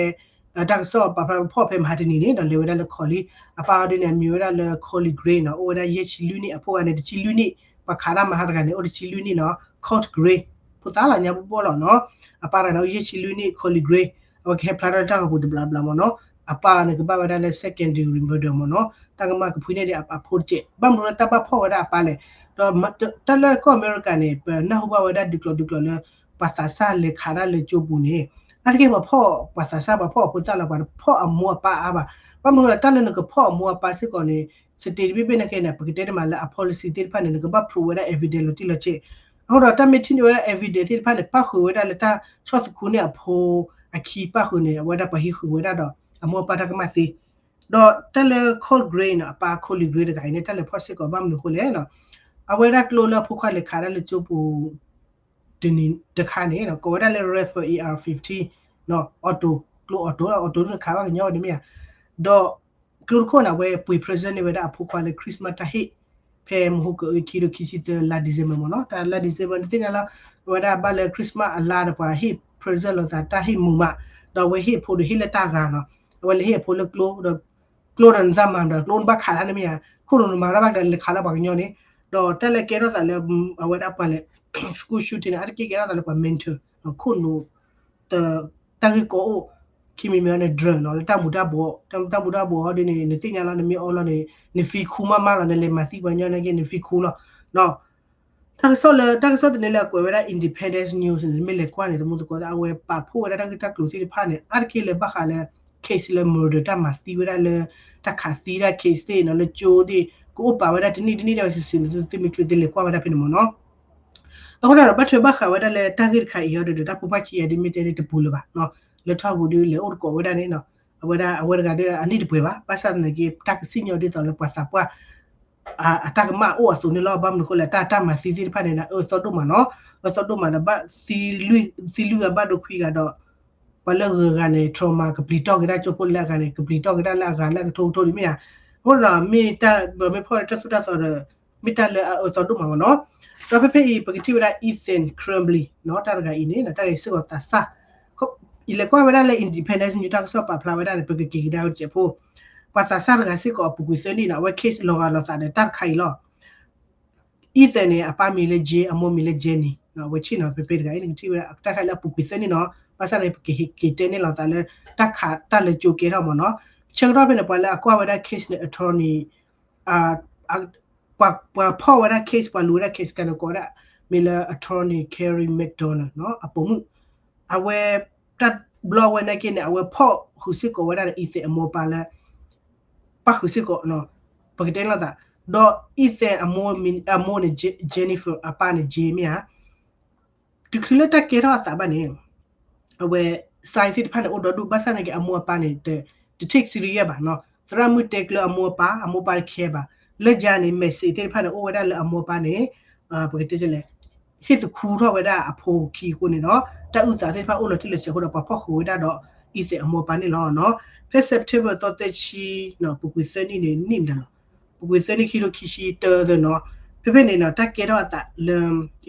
တၢ်ကစီၣ်ပာ်ဖျါဖီၣ်ဖဲမဟါတနံၤန့ၣ် ဒီးလဲၤဝဲဒၣ်လၢ Coley အပၢ်အီၤဒ်န့ၣ် အမံၤဝဲဒၣ်လၢ Coley Gray နီၤ, အိၣ်ဝဲဒၣ်ယဲၢ်ဆံလွံၢ်နံၣ် အဖိဂၤန့ၣ် တဆံလွံၢ်နံၣ်, ပှၤခးတၢ်မဟါတဂၤန့ၣ် အိၣ်တဆံလွံၢ်နံၣ်နီၤ, Code Gray ဖိသၣ်လီၤညါဘီဘီလီၤနီၤ, အပၢ်တဂၤန့ၣ် အိၣ်ယဲၢ်ဆံလွံၢ်နံၣ် Coley Gray အဝဲကဟဲဖျါထီၣ်တၢ်ဂီၤပူၤတဘျီဘျီမ့ၢ်နီၤ, အပၢ်န့ၣ်ကဘၣ်ဝဲဒၣ်လၢ second degree murder မ့ၢ်နီၤ, တၢ်ကမၣ်ကဖှံန့ၢ်ဒံးအဖိတကဲး, ဘၣ်မနုၤလၢတၢ်ဘၣ်ဖီၣ်ဝဲဒၣ်အပၢ်လဲၣ်, ဒီးတၢ်လၢကီၢ်အမဲရကၤန့ၣ် ပနၢ်ဟူဘၣ်ဝဲဒၣ်ဒုးကျိၤဒုးကျိၤလၢ ပှၤသးစၢ်လဲၤခးတၢ်လၢကၠိပူၤန့ၣ် အါတက့ၢ်ပှၤဖီၣ်ပှၤသးစၢ် ပှၤဖီၣ်အဖိသၣ်လီၤ, ပှၤတဖီၣ်အမိၢ်အပၢ်အါဘၣ်. ဘၣ်မနုၤလၢတၢ်လၢနကဖီၣ်အမိၢ်အပၢ်စ့ၢ်ကီးန့ၣ် စတ့တဘ့ၣ်ဘ့ၣ်နာ်က့န့ၣ် ပကတဲတမံၤလၢအ policy သ့ၣ်တဖၣ်န့ၣ် နကဘၣ် prove ဝဲဒၣ် evidence လီၤတံၢ်လီၤဆဲး. အဃိဒီးတၢ်မ့ၢ်ထံၣ်န့ၢ်ဝဲဒၣ် evidence သ့ၣ်တဖၣ်န့ၣ် ပၣ်ဃုာ်ဝဲဒၣ်လၢတၢ်ဆီၣ်သခူန့ၢ်အဖိအခံပၣ်ဃုာ်န့ၣ် အဝဲဒၣ်ပှၤဟံးဃုာ်ဝဲဒၣ်ဒီးအမိၢ်အပၢ်တၢ်ကမၣ်သ့. ဒီးတၢ်လၢ Cole Gray န့ၣ် အပၢ် Cole Gray တဂၤအံၤန့ၣ် တၢ်လဲၤဖီၣ်စ့ၢ်ကီးဘၣ်မနုၤအဃိလဲၣ်, အဝဲဒၣ်ကျိလၢအဖိခွါလဲၤခးတၢ်လၢကၠိပူၤ တနံၤတခါန့ၣ် ကိးဝဲဒၣ်လၢ Rifle A R fifteen အီၣ်တိၣ်, ကျိအီၣ်တိၣ်လီၤ, အီၣ်တိၣ်န့ၣ်ခးဘၣ်ကညီဝဲန့ၣ်မ့ၢ်ဧါ. ဒီးကျိတခိၣ်န့ၣ် အဝဲပှ့ၤ present န့ၢ်ဝဲဒၣ်အဖိခွါလၢ Christmas တၢ်ဟ့ၣ်, ဖဲမဟါကအုခံကထိခံဆံသၢ လါ December မ့ၢ်နီၤ, တၢ်လါ December နသ့ၣ်ညါလၢ အဝဲဒၣ်ဘၣ်လၢ Christmas အလါဒီးပှၤဟ့ၣ် present လိာ်သးတၢ်ဟ့ၣ်မုာ်မး, ဒီးအဝဲဟ့ၣ်ဖိဒီးဟ့ၣ်လၢတၢ်ဂၤနီၤ, အဝဲလဲၤဟ့ၣ်အဖိလၢကျိဒီး ကျိဒီးနသးမၤဒီး ကျိနဘၣ်ခးတၢ်န့ၣ်မ့ၢ်ဧါ, ခိၣ်နူာ်နမၤတၢ်ဘၣ်ကလဲၤခးလၢပှၤကညီန့ၣ်, ဒီးတၢ်လၢကဲထီၣ်သးလၢ အဝဲဒၣ်ပှၤလဲၤ school shooting န့ၣ် အါတက့ၢ်ကဲထီၣ်သးလၢပှၤ mental ခိၣ်နူာ် တၢ်ဂ့ၢ်ကီအိၣ်, ခံမံၤမံၤန့ၣ် drug နီၤ လၢတၢ်မူၤတၢ်ဘှီး, တၢ်မူၤတၢ်ဘှီးဟီဒ်န့ၣ် နသ့ၣ်ညါလီၤ နမ့ၢ်အီလီၤန့ၣ် န feel cool မးမးလီၤ နလဲၤမၤသံပှၤကညီနာ်က့ န feel cool လီၤ. တၢ်ကစီၣ်လၢ တၢ်ကစီၣ်တန့ၢ်လၢအကွဲးဝဲဒၣ် Independence News န့ၣ် မ့ၢ်လဲၤကွၢ်န့ၣ် တမူသကိးသး အဝဲပာ်ဖှိၣ်ဝဲဒၣ်တၢ်ဂ့ၢ်တၢ်ကျိၤသ့ၣ်တဖၣ်န့ၣ် အါတက့ၢ်လၢဘၣ်ဃးလၢ case လၢ murder တၢ်မၤသံဝဲဒၣ်လၢ တၢ်ခးသံတၢ် case သ့ၣ်နီၤ လၢကၠိသ့ၣ် ကအိၣ်ပာ်ဝဲဒၣ်တနံၣ်တနံၣ်ဒၣ်ဝဲစုာ်စုာ်န့ၣ် သုမ့ၢ်ကျၢၤသ့လဲၤကွၢ်ဝဲဒၣ်ဖဲန့ၣ်မ့ၢ်နီၤ. အဃိဒီး ဘၣ်ထွဲဘၣ်ဃးဝဲဒၣ်လၢတၢ်ဂ့ၢ်တခါအံၤအီၤဒီး တၢ်ဖိပၢ်ခံဂၤဒ်မ့ၢ်တဲန့ၣ်တပူၤလၢၤဘၣ်နီၤ, လၢထီၣ်ပူၤဒ်လဲၤအိၣ်တကိးဝဲဒၣ်န့ၣ်နီၤ, အဝဲဒၣ်အဝဲတဂၤဒီးအနံၣ်တပှဲၤဘၣ်, ဘၣ်ဆၣ်သနာ်က့ တၢ်ကစံၣ်ညီၣ်ဒ်သိးလၢပှၤသးပှၢ် အတၢ်ကမၣ်အိၣ်အသိးန့ၣ်လီၤ. ဘၣ်မနုၤအဃိလဲၣ် တၢ်တၢ်မၤသံသ့ၣ်တဖၣ်န့ၣ် အၢသီဒိၣ်မးနီၤ, အၢသီဒိၣ်မးဒီး ဘၣ်သံလွံၢ်ဂၤဘၣ်ဒိခွံဂၤဒီး ပှၤလၢဂုၤဂၤန့ၣ် trauma ကပျံၤတီၢ်က့ၤဒၣ်ကၠိဖိလၢအဂၤန့ၣ် ကပျံၤတီၢ်က့ၤဒၣ်လၢအဂၤလၢအကထိကထိဒ်မ့ၢ်ဧါ. အဃိဒီး မ့ၢ်တၢ်မ့ၢ်ဖီၣ်လၢတၢ်သိၣ်တၢ်သီဒီး မ့ၢ်တၢ်လၢအအၢသီဒိၣ်မးမ့ၢ်နီၤ. ဒီးဖဲဖဲအံၤ ပကထံၣ်ဝဲဒၣ် Ethan Crumbley နီၤ, တၢ်တဂၤအံၤန့ၣ် တၢ်ဂ့ၢ်စ့ၢ်ကီးသးစၢ် ယလဲၤကွၢ်ဝဲဒၣ်လၢ Independence News တၢ်ကစီၣ်ပာ်ဖျါဝဲဒၣ်န့ၣ် ပကက့ၤကဒါဝဲတစဲးဖိ, ပှၤသးစၢ်တဂၤစ့ၢ်ကီးအပူၤကွံာ်သၢနံၣ်နီၤ, အဝဲ case လီၤဂာ်လိာ်သးဒီးတၢ်တခါအံၤလီၤ. Ethan န့ၣ် အပၢ်မံၤလၢ Jay အမိၢ်မံၤလၢ Jenny နီၤ, အဝဲဆ့ၣ်နီၤ ဖဲဖဲတဂၤအံၤန့ၣ် ကထံၣ်ဝဲဒၣ်တၢ်ခါလၢအပူၤကွံာ်သၢနံၣ်နီၤ, ဘၣ်ဆၣ်န့ၣ် ပကဟ့ၣ်က့ၤတဲန့ၢ်လိာ်သးလၢတၢ်ခးတၢ်လၢကၠိကဲထီၣ်မ့ၢ်နီၤ. ဆၢကတီၢ်ဖဲန့ၣ် ပှၤလၢအကွၢ်ဝဲဒၣ် case န့ၣ် attorney ပှၤဖီၣ်ဝဲဒၣ် case ပှၤလူၤဝဲဒၣ် case ကန့ၣ်ကိးဝဲဒၣ် မ့ၢ်လၢ attorney Kerry McDonald နီၤ, အပိာ်မုၣ် အဝဲ တၢ်ဘျီဝဲနာ်က့န့ၣ် အဝဲဖီၣ်ဃုာ်စ့ၢ်ကီးဝဲဒၣ်ဒီး Ethan အမိၢ်အပၢ်လၢ ပၣ်ဃုာ်စ့ၢ်ကီးနီၤ, ပကတဲလိာ်သး, ဒီး Ethan အမိၢ်န့ၣ် Jennifer အပၢ်န့ၣ် Jay မ့ၢ်ဧါ, တချုးလၢတၢ်ကဲထီၣ်အသးဘၣ်န့ၣ် အဝဲ sign သ့ၣ်တဖၣ်န့ၣ် အိၣ်ဒီဒူၣ် ဘၣ်ဆၣ်နာ်က့ အမိၢ်အပၢ်န့ၣ် တ take serious ဘၣ်နီၤ, သရၣ်မုၣ်တဲကျၢၤအမိၢ်အပၢ် အမိၢ်အပၢ်တ care ဘၣ်, လၢယၤန့ၣ် message သ့ၣ်တဖၣ်န့ၣ် အိၣ်ဝဲဒၣ်လၢအမိၢ်အပၢ်န့ၣ် ပကတဲလဲၣ် ဟ့ၣ်သခူထီၣ်ဝဲဒၣ်အဖိအခံအဃိန့ၣ်ဒီး တၢ်အုၣ်သးသ့ၣ်တဖၣ်အိၣ်လီၤတံၢ်လီၤဆဲးအဃိဒီး ပှၤဖီၣ်ဃုာ်ဝဲဒၣ်ဒီး Ethan အမိၢ်အပၢ်န့ၣ်လီၤနီၤ. ဖဲ September သီသၢဆံ ပူၤကွံာ်သၢနံၣ်န့ၣ် နံၣ်မတၤလီၤ, ပူၤကွံာ်သၢနံၣ်ခံကထိခံဆံတၢသၢနီၤ, ဖဲဖဲန့ၣ်နီၤ တၢ်ကဲထီၣ်အသးလၢ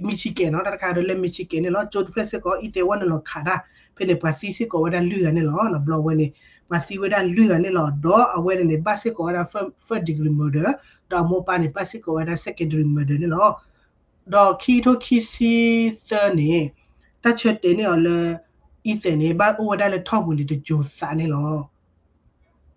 Michigan နီၤ, တၢ်တခါဒီးလၢ Michigan န့ၣ်လီၤ, ကၠိတဖျၢၣ်စ့ၢ်ကီး Ethan ဝဲနုာ်လီၤခးတၢ်, ဖဲန့ၣ် ပှၤသံစ့ၢ်ကီးဝဲဒၣ်လွံၢ်ဂၤန့ၣ်လီၤ, ဘျီဝဲန့ၣ် ပှၤသံဝဲဒၣ်လွံၢ်ဂၤန့ၣ်လီၤ, ဒီးအဝဲန့ၣ်န့ၣ် ဘၣ်စ့ၢ်ကီးဝဲဒၣ် first degree murder ဒီးအမိၢ်အပၢ်န့ၣ် ဘၣ်စ့ၢ်ကီးဝဲဒၣ် second degree murder န့ၣ်လီၤ. ဒီးခံကထိခံဆံသၢန့ၣ် တၢ်ဆၢတဲာ်န့ၢ်အီၤလၢ Ethan န့ၣ် ဘၣ်အိၣ်ဝဲဒၣ်လၢထီၣ်ပူၤန့ၣ် တစိၤသးန့ၣ်လီၤ.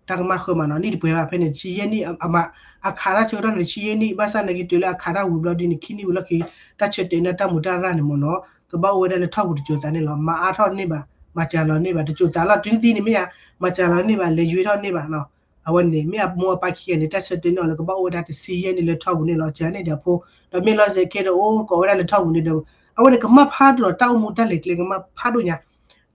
တၢ်ကမၣ်ဃၢမးနီၤ, နံၣ်တပှဲၤဘၣ်ဖဲန့ၣ် တဆံယဲၢ်နံၣ်, အခးတၢ်ဆၢကတီၢ်န့ၣ် တဆံယဲၢ်နံၣ်, ဘၣ်ဆၣ်နာ်က့တုၤလၢအခးတၢ်ဝံၤဘျီဒ်န့ၣ် ခံနံၣ်ဝံၤလီၢ်ခံ တၢ်ဆၢတဲာ်န့ၢ်တၢ်မူးတၢ်ရၢ်န့ၣ်မ့ၢ်နီၤ, ကဘၣ်အိၣ်ဝဲဒၣ်လၢထီၣ်ပူၤတစိၤသးန့ၣ်လီၤ. မၤအါထီၣ်န့ၢ်ဘၣ်, မၤစှၤလီၤန့ၢ်ဘၣ်, တစိၤသးလီၤ, တုၤနသံန့ၣ်မ့ၢ်ယါ, မၤစှၤလီၤန့ၢ်ဘၣ်, လဲၤယွ့ထီၣ်န့ၢ်ဘၣ်နီၤ. အဝဲန့ၣ် မ့ၢ်အမိၢ်အပၢ်ခံဂၤန့ၣ် တၢ်ဆၢတဲာ်န့ၢ်အီၤလၢကဘၣ်အိၣ်ဝဲဒၣ်တဆံယဲၢ်နံၣ်လၢထီၣ်ပူၤန့ၣ်လီၤ, စှၤန့ၢ်ဒီးအဖိ, ဒီးမ့ၢ်လီၤစဲးကဲဒီးအိၣ်ကိးဝဲဒၣ်လၢထီၣ်ပူၤန့ၣ်ဒီး အဝဲန့ၣ်ကမၣ်ဖးဒိၣ်ဒီးတၢ်အိၣ်မူတၢ်လဲၤကျဲကမၣ်ဖးဒိၣ်ညါ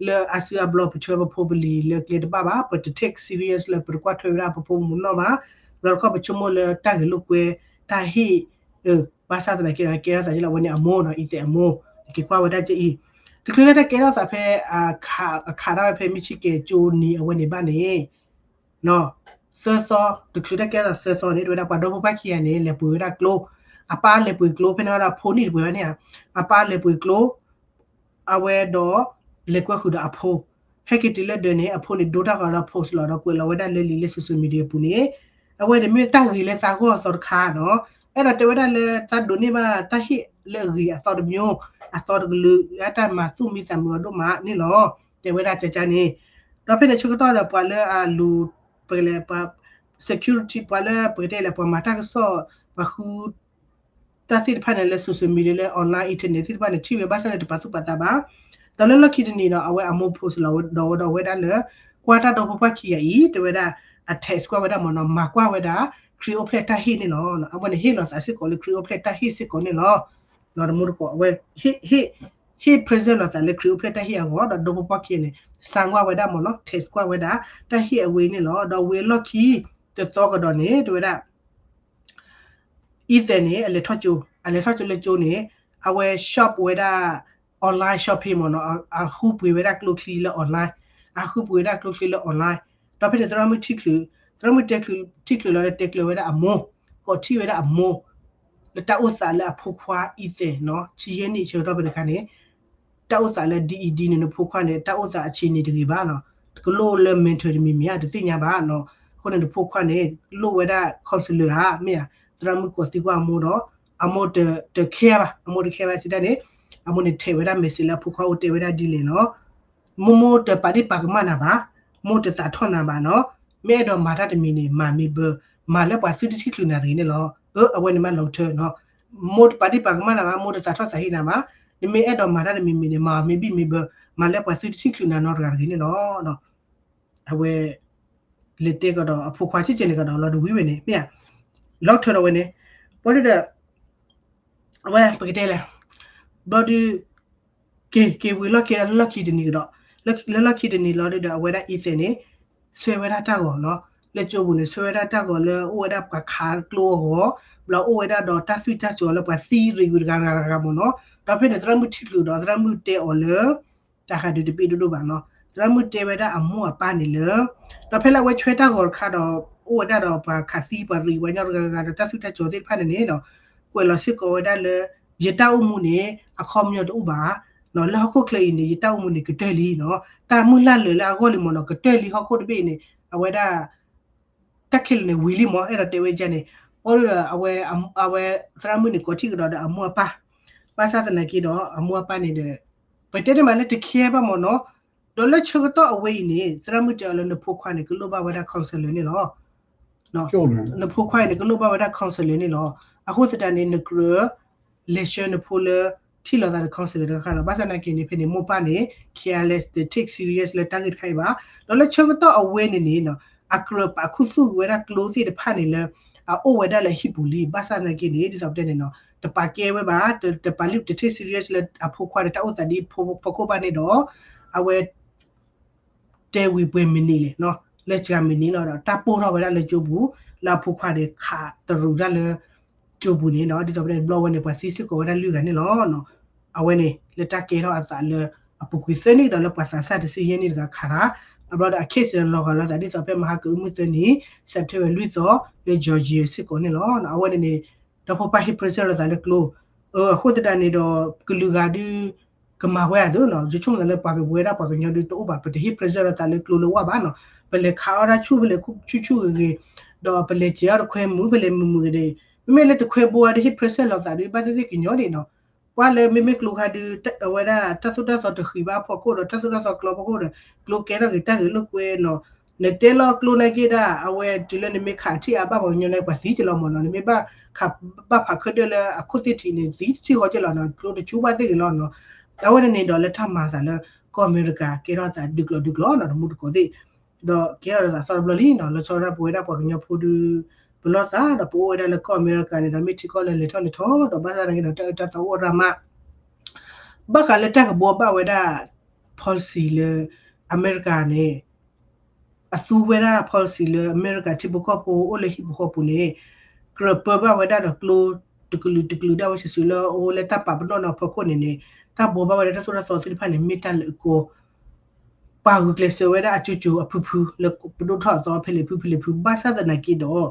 လၢအစုအဘျီပဆှၢပဖိပလံၤလၢကျဲတဘၣ်ဘၣ်, ပတ take serious လၢပတကွၢ်ထွဲဝဲဒၣ်ပဖိပမုၣ်နီၢ်ဘၣ်, လီၤတခီပဆိကမိၣ်လၢတၢ်ဂဲၤလိာ်ကွဲ တၢ်ဟ့ၣ်, ဘၣ်ဆၣ်သနာ်က့ဒီး ကဲထီၣ်သးလၢအဝဲန့ၣ်အမိၢ်နီၤ, Ethan အမိၢ်, က့ၤကွၢ်ဝဲဒၣ်ကအံၤ, တချုးလၢတၢ်ကဲထီၣ်သးဖဲ အခးဒၣ်ဝဲဖဲ Michigan ကၠိနံၤအဝဲန့ၣ်ဘၣ်န့ၣ် သၢသီ, တချုးတၢ်ကဲထီၣ်သးသၢသီန့ၣ် တဲဝဲဒၣ်ပှၤဒီဖိပၢ်ခံဂၤန့ၣ် လဲၤပှ့ၤဝဲဒၣ်ကျိ, အပၢ်လဲၤပှ့ၤကျိ ဖဲန့ၣ်ဝဲဒၣ်ဖိနံၣ်တပှဲၤဘၣ်န့ၣ်ဧါ, အပၢ်လဲၤပှ့ၤကျိ အဝဲဒီး လဲၤကွဲဃုာ်ဒီးအဖိ, ဟဲက့ၤတုၤလၢဒၢးန့ၣ် အဖိန့ၣ်ဒိတၢ်ဂီၤဒီး post လီၤဒီးကွဲးလီၤဝဲဒၣ်လၢလံာ်လၢ social media အပူၤန့ၣ်, အဝဲန့ၣ်မ့ၢ်တၢ်ဂ့ၤလၢသးဂီၢ်အသီတခါနီၤ, အဲၣ်ဒိးတဲဝဲဒၣ်လၢသးဒိးန့ၢ်ဘၣ်တၢ်ဟ့ၣ်လၢအဂ့ၤအသီတမျိုး, အသီတကလုာ် လၢတၢ်မၤသူၣ်မံသးမုာ်အီၤဒိၣ်မးန့ၣ်လီၤ, တဲဝဲဒၣ်ကကန့ၣ် ဒီးဖဲန့ၣ်ဆၢကတီၢ်ဒီးပှၤလၢအလူၤ ပကလဲၤပှၤ security ပှၤလၢပကတဲလဲၣ် ပှၤမၤတၢ်ကစီၣ် ပှၤဃု တၢ်သ့ၣ်တဖၣ်န့ၣ်လၢ social media လၢ online internet သ့ၣ်တဖၣ်န့ၣ် ထံၣ်ဝဲဘၣ်ဆၣ်န့ၣ်တပာ်သူၣ်ပာ်သးဘၣ်. ဒီးလၢလီၢ်ခံတနံၤဒီး အဝဲအမိၢ် post လီၤဒီးဝဲဒၣ်လၢ ကွၢ်တၢ်ဒီဖိပှၢ်ခံဂၤအံၤ တဲဝဲဒၣ် အ text ကွၢ်ဝဲဒၣ်မ့ၢ်နီၤ မၤကွၢ်ဝဲဒၣ် ခရံာ်အိၣ်ဖျဲၣ်တၢ်ဟ့ၣ်န့ၣ်လီၤ. အဝဲန့ၣ်ဟ့ၣ်လီၤသးစ့ၢ်ကီးလၢခရံာ်အိၣ်ဖျဲၣ်တၢ်ဟ့ၣ်စ့ၢ်ကီးန့ၣ်လီၤ. တမူတကိး အဝဲ ဟ့ၣ် ဟ့ၣ် present လီၤသးလၢခရံာ်အိၣ်ဖျဲၣ်တၢ်ဟ့ၣ်အဂီၢ် ဒီးဒီဖိပှၢ်ခံဂၤန့ၣ် စၢကွၢ်ဝဲဒၣ်မ့ၢ်နီၤ text ကွၢ်ဝဲဒၣ် တၢ်ဟ့ၣ်အဝဲန့ၣ်လီၤ. ဒီးဝံၤအလီၢ်ခံ တသီကဒီးန့ၣ် တဲဝဲဒၣ် Ethan န့ၣ် အလဲၤထီၣ်ကၠိ အလဲၤထီၣ်ကၠိလၢကၠိန့ၣ် အဝဲ shop ဝဲဒၣ် online shopping မ့ၢ်နီၤ အဃုပှ့ၤဝဲဒၣ်ကျိချံလၢ online အဃုပှ့ၤဝဲဒၣ်ကျိချံလၢ online ဒီးဖဲန့ၣ်သရၣ်မုၣ်ထံၣ်ချုး သရၣ်မုၣ်တဲချုး ထံၣ်ချုးလီၤလၢတဲကျၢၤဝဲဒၣ်အမိၢ် ဃိးထံၣ်ဝဲဒၣ်အမိၢ် လၢတၢ်အိၣ်သးလၢအဖိခွါ Ethan နီၤ ဆံယဲၢ်နံၣ်ဆၢကတီၢ်ဖဲတခါန့ၣ် တၢ်အိၣ်သးလၢဒ်အံၤဒ်န့ၣ် နဖိခွါန့ၣ် တၢ်အိၣ်သးအဆံးန့ၣ်တဂ့ၤဘၣ်နီၤ ကလိၣ်လၢ mental တမံၤမံၤဧါ တသ့ၣ်ညါဘၣ်နီၤ အဃိန့ၣ် နဖိခွါန့ၣ် လိၣ်ဝဲဒၣ် counselor ဧါ မ့ၢ်ဧါ သရၣ်မုၣ်ကိးသံကွၢ်အမိၢ်ဒီး အမိၢ်တ တ care ဘၣ် အမိၢ်တ care ဘၣ်စံးတၢ်န့ၣ် အမိၢ်န့ၣ်ထဲးဝဲဒၣ် message လၢအဖိခွါအိၣ်တဲဝဲဒၣ်ဒ်လဲၣ်နီၤ မိၢ်မိၢ်တပာ်ဒ့ၣ်ပာ်ကမၣ်နၤဘၣ်, မိၢ်တသးထီၣ်နၤဘၣ်နီၤ, မ့ၢ်အဲၣ်ဒိးမၤတၢ်တမံၤန့ၣ် မၤမ့ၢ်ဘၢ, မၤလၢပှၤသုတထံၣ်ချုးနၤတဂ့ၤန့ၣ်လီၤ. အၢ အဝဲန့ၣ်မးလီၤထၢနီၤ, မိၢ်တပာ်ဒ့ၣ်ပာ်ကမၣ်နၤဘၣ်, မိၢ်တသးထီၣ်သးဟ့နၤဘၣ်, နမ့ၢ်အဲၣ်ဒိးမၤတၢ်တမံၤမံၤန့ၣ် မၤမ့ၢ်ဘံၣ်မ့ၢ်ဘၢ, မၤလၢပှၤသုတထံၣ်ချုးနၤနီတဂၤတဂ့ၤန့ၣ်လီၤ. အဝဲ လဲၤတဲကဒီးအဖိခွါ ဆံးဆံးန့ၣ်ကဒီးလီၤတဝံၤဝဲန့ၣ် မ့ၢ်ဧါ, လီၤထၢဒီးဝဲန့ၣ်, ဘျီဒုဒီး အဝဲပကတဲလဲၣ်, ဘျီဒု က့ၤ က့ၤဝံၤလီၢ်ခံဒီး လၢလီၢ်ခံတနံၤကဒီး, လၢလီၢ်ခံတနံၤလီၤဒုဒီး အဝဲဒၣ် Ethan န့ၣ် ဆှၢဝဲဒၣ်တၢ်ဂီၤနီၤ, လၢကၠိပူၤန့ၣ် ဆှၢဝဲဒၣ်တၢ်ဂီၤလၢအိၣ်ဝဲဒၣ်ပှၤခးကျိအဂီၢ်, ဘျီအိၣ်ဝဲဒၣ်ဒီးတၢ်သွံၣ်တၢ်စီၤလၢပှၤသံရံးဝံၤတဂၤဂၤဂၤမ့ၢ်နီၤ, ဒီးဖဲန့ၣ် သရၣ်မုၣ်ထံၣ်ချုးဒီး သရၣ်မုၣ်တဲအီၤလၢ တၢ်ဃးဒုးတဘ့ၣ်ဒိၣ်ဒိၣ်ဘၣ်နီၤ, သရၣ်မုၣ်တဲဝဲဒၣ်အမိၢ်အပၢ်န့ၣ်လၢ ဒီးဖဲလၢအဝဲဆှၢတၢ်ဂီၤတခါဒီး အိၣ်ဝဲဒၣ်ဒီးပှၤခးသံပှၤရံးပှၤညီတဂၤဂၤဒီးတၢ်သွံၣ်တၢ်စီၤသ့ၣ်တဖၣ်န့ၣ်န့ၣ်ဒီး ကွဲးလီၤစ့ၢ်ကီးဝဲဒၣ်လၢ ယတၢ်အိၣ်မူန့ၣ် အခီပညီတအိၣ်ဘၣ်နီၤ, လၢဟီၣ်ခိၣ်ချၢအံၤန့ၣ် ယတၢ်အိၣ်မူန့ၣ်ကတၢၢ်လံနီၤ, တၢ်မုၢ်လၢ်လၢာ်လၢအဂီၢ်လံမ့ၢ်နီၤ, ကတၢၢ်လံဟီၣ်ခိၣ်တဘ့ၣ်အံၤန့ၣ် အဝဲဒၣ် တၢ်ခဲလၢာ်န့ၣ်ဝံၤလံမ့ၢ် အဲၣ်ဒိးတဲဝဲဒ်န့ၣ်, အီဒီးအဝဲ အဝဲသရၣ်မုၣ်န့ၣ် ကိးထံၣ်ကဒီးဒီးအမိၢ်အပၢ်, ဘၣ်ဆၣ်သနာ်က့ဒီး အမိၢ်အပၢ်န့ၣ်ဒီး ပတဲတမံၤလၢတ care ဘၣ်မ့ၢ်နီၤ, ဒီးလၢဆၢကတီၢ်အဝဲအံၤန့ၣ် သရၣ်မုၣ်တဲအီၤလၢနဖိခွါန့ၣ် ကလိၣ်ဘၣ်ဝဲဒၣ် counselor န့ၣ်လီၤ. နဖိခွါအံၤန့ၣ် ကလိၣ်ဘၣ်ဝဲဒၣ် counselor န့ၣ်လီၤ. အဃိသတးန့ၣ် နကြၢး လဲၤဆှၢနဖိလၢ ထံၣ်လိာ်သးဒီး counselor တခါခါလီၤ. ဘၣ်ဆၣ်သနာ်က့န့ၣ် ဖဲန့ၣ် မိၢ်ပၢ်န့ၣ် careless ဒီး take serious လၢတၢ်ဂ့ၢ်တခါအံၤဘၣ်. ဒီးလၢဆၢကတီၢ်အဝဲန့ၣ်န့ၣ် အကြၢးပာ်ခူသူၣ်ဝဲဒၣ်ကျိသ့ၣ်တဖၣ်န့ၣ်လၢ အအိၣ်ဝဲဒၣ်လၢအဟံၣ်ပူၤလံ. ဘၣ်ဆၣ်သနာ်က့န့ၣ် ဒ်သိးပတဲန့ၣ်နီၤ တပာ်ကဲဝဲဘၣ်, တ တပာ်လုၢ် တ take serious လၢအဖိခွါဒီးတၢ်အိၣ်သးဒ်ဖီခိၣ်ဘၣ်န့ၣ်ဒီး အဝဲ တဲဝံၤပှဲၤမံးနံးလဲၣ်နီၤ, လၢစှၤမံးနံးလီၤဒီး တၢ်ပိၢ်ထီၣ်ဝဲဒၣ်လၢကၠိပူၤ, လၢအဖိခွါန့ၣ် ခးတရူးတၢ်လၢ ကၠိပူၤန့ၣ်ဒီး ဒ်သိးပတဲန့ၣ် ဘျီဝဲန့ၣ် ပှၤသံစ့ၢ်ကီးဝဲဒၣ်လွံၢ်ဂၤန့ၣ်လီၤ. အဝဲန့ၣ် လၢတၢ်ကဲထီၣ်အသးလၢ အပူၤကွံာ်သၢနံၣ်ကဒီးလၢပှၤသးစၢ်တဆံယဲၢ်နံၣ်တဂၤခးတၢ်, အဘျီဒီးအ case လီၤဂာ်လိာ်သးဒ်သိးဖဲမဟါကအုမုၢ်သၢနံၤ September လွံၢ်သီ လၢကၠီၤယံၤစ့ၢ်ကီးန့ၣ်လီၤ. အဝဲန့ၣ်န့ၣ် ဒီဖိပၢ်ဟ့ၣ် present လိာ်သးလၢကျိ အဃိသတးန့ၣ်ဒီး ကလုာ်ဂၤဒု ကမၤဝဲအသိးနီၤ, ယဆိကမိၣ်သးလၢပှၤကဝဲဒၣ်ပှၤကညီဒုတအိၣ်ဘၣ်, ပတဟ့ၣ် present လိာ်သးလၢကျိလၢဝၢ်ဘၣ်နီၤ, ပလဲၤခးအီၣ်တၢ်ဆူၣ် ပလဲၤခူၣ်ဆူၣ်ဆူၣ်ဂ့ၤဂ့ၤ, ဒီးပလဲၤစဲးအီၣ်တခွဲမုာ် ပလဲၤမုာ်မုာ်ဂ့ၤဒီး မ့မ့ၢ်လၢတခွဲဘိအါဒုးဟ့ၣ် present လိာ်သးဒုး ဘၣ်သ့ၣ်သ့ၣ်ကညီန့ၣ်နီၤ, ကွၢ်လၢမ့မ့ၢ်ကျိခါဒု အဝဲဒၣ်တၢ်သိၣ်တၢ်သီတဃံးဘၣ်အဖီခိၣ်ဒီး တၢ်သိၣ်တၢ်သီကျီဖီခိၣ်ဒီး ကျိကဲထီၣ်ဂ့ၤတၢ်ဂ့ၤလိာ်ကွဲနီၤ, နတဲလီၤကျိနာ်က့ဒၣ် အဝဲတုၤလၢနမ့ၢ်ခးထံၣ်အါဘၣ်ပှၤကညီန့ၣ် ပှၤသံက့ၤလီၤမ့ၢ်နီၤ, နမ့ၢ်ဘၣ်ခး ဘၣ်ဖးခၢၣ်ဒၢၣ်လၢအခိၣ်သ့ၣ်ထံးန့ၣ် သံတထံၣ်ဃီက့ၤလီၤနီၤ, ကျိတဆူၣ်ဘၣ်သ့ၣ်ဂ့ၤလီၤနီၤ, အဝဲန့ၣ်န့ၣ်ဒီးလၢတၢ်မၤသးလၢ ကီၢ်အမဲရကၤကဲထီၣ်သးဒုးကျိၤဒုးကျိၤနီၤ တမူတကိးသ့ၣ် ဒီးကဲထီၣ်သးသီတဘျီလံနီၤ, လီၤဆီဒၣ်ပဝဲဒၣ်ပှၤကညီဖိဒု ပလီၢ်သးဒီးပအိၣ်ဝဲဒၣ်လၢကီၢ်အမဲရကၤန့ၣ်ဒီး မ့ၢ်ထံကီၢ်လၢလဲၤထီၣ်လဲၤထီဒီး ဘၣ်ဆၣ်သနာ်က့ဒီး တၢ်အၢတၢ်သီအိၣ်ရၣ်မး ဘၣ်ဃးလၢတၢ်ကဘှီဘၣ်ဝဲဒၣ် policy လၢ အမဲရကၤန့ၣ် အသူဝဲဒၣ် policy လၢအမဲရကၤထံဖိကီၢ်ဖိအိၣ်လၢဟံၣ်ပူၤဃီပူၤန့ၣ် ကြၢးပၢဘၣ်ဝဲဒၣ်ဒီးကျိတကလုာ်တကလုာ်ဒၣ်ဝဲစုာ်စုာ်လၢအအိၣ်လၢတၢ်ပာ်ပနီၣ်နီၤဖီခိၣ်န့ၣ်န့ၣ် တၢ်ဘှီဘၣ်ဝဲဒၣ်တၢ်သိၣ်တၢ်သီသ့ၣ်တဖၣ်န့ၣ် မ့ၢ်တၢ်လၢအကီ ပာ်ဂုာ်ကျဲးစၢးဝဲဒၣ်အကၠိကၠိအဖုဖုလၢပဒိၣ်ထီၣ်အသီဖဲလဲၣ်ဖုဖဲလဲၣ်ဖု ဘၣ်ဆၣ်သနာ်က့ဒီး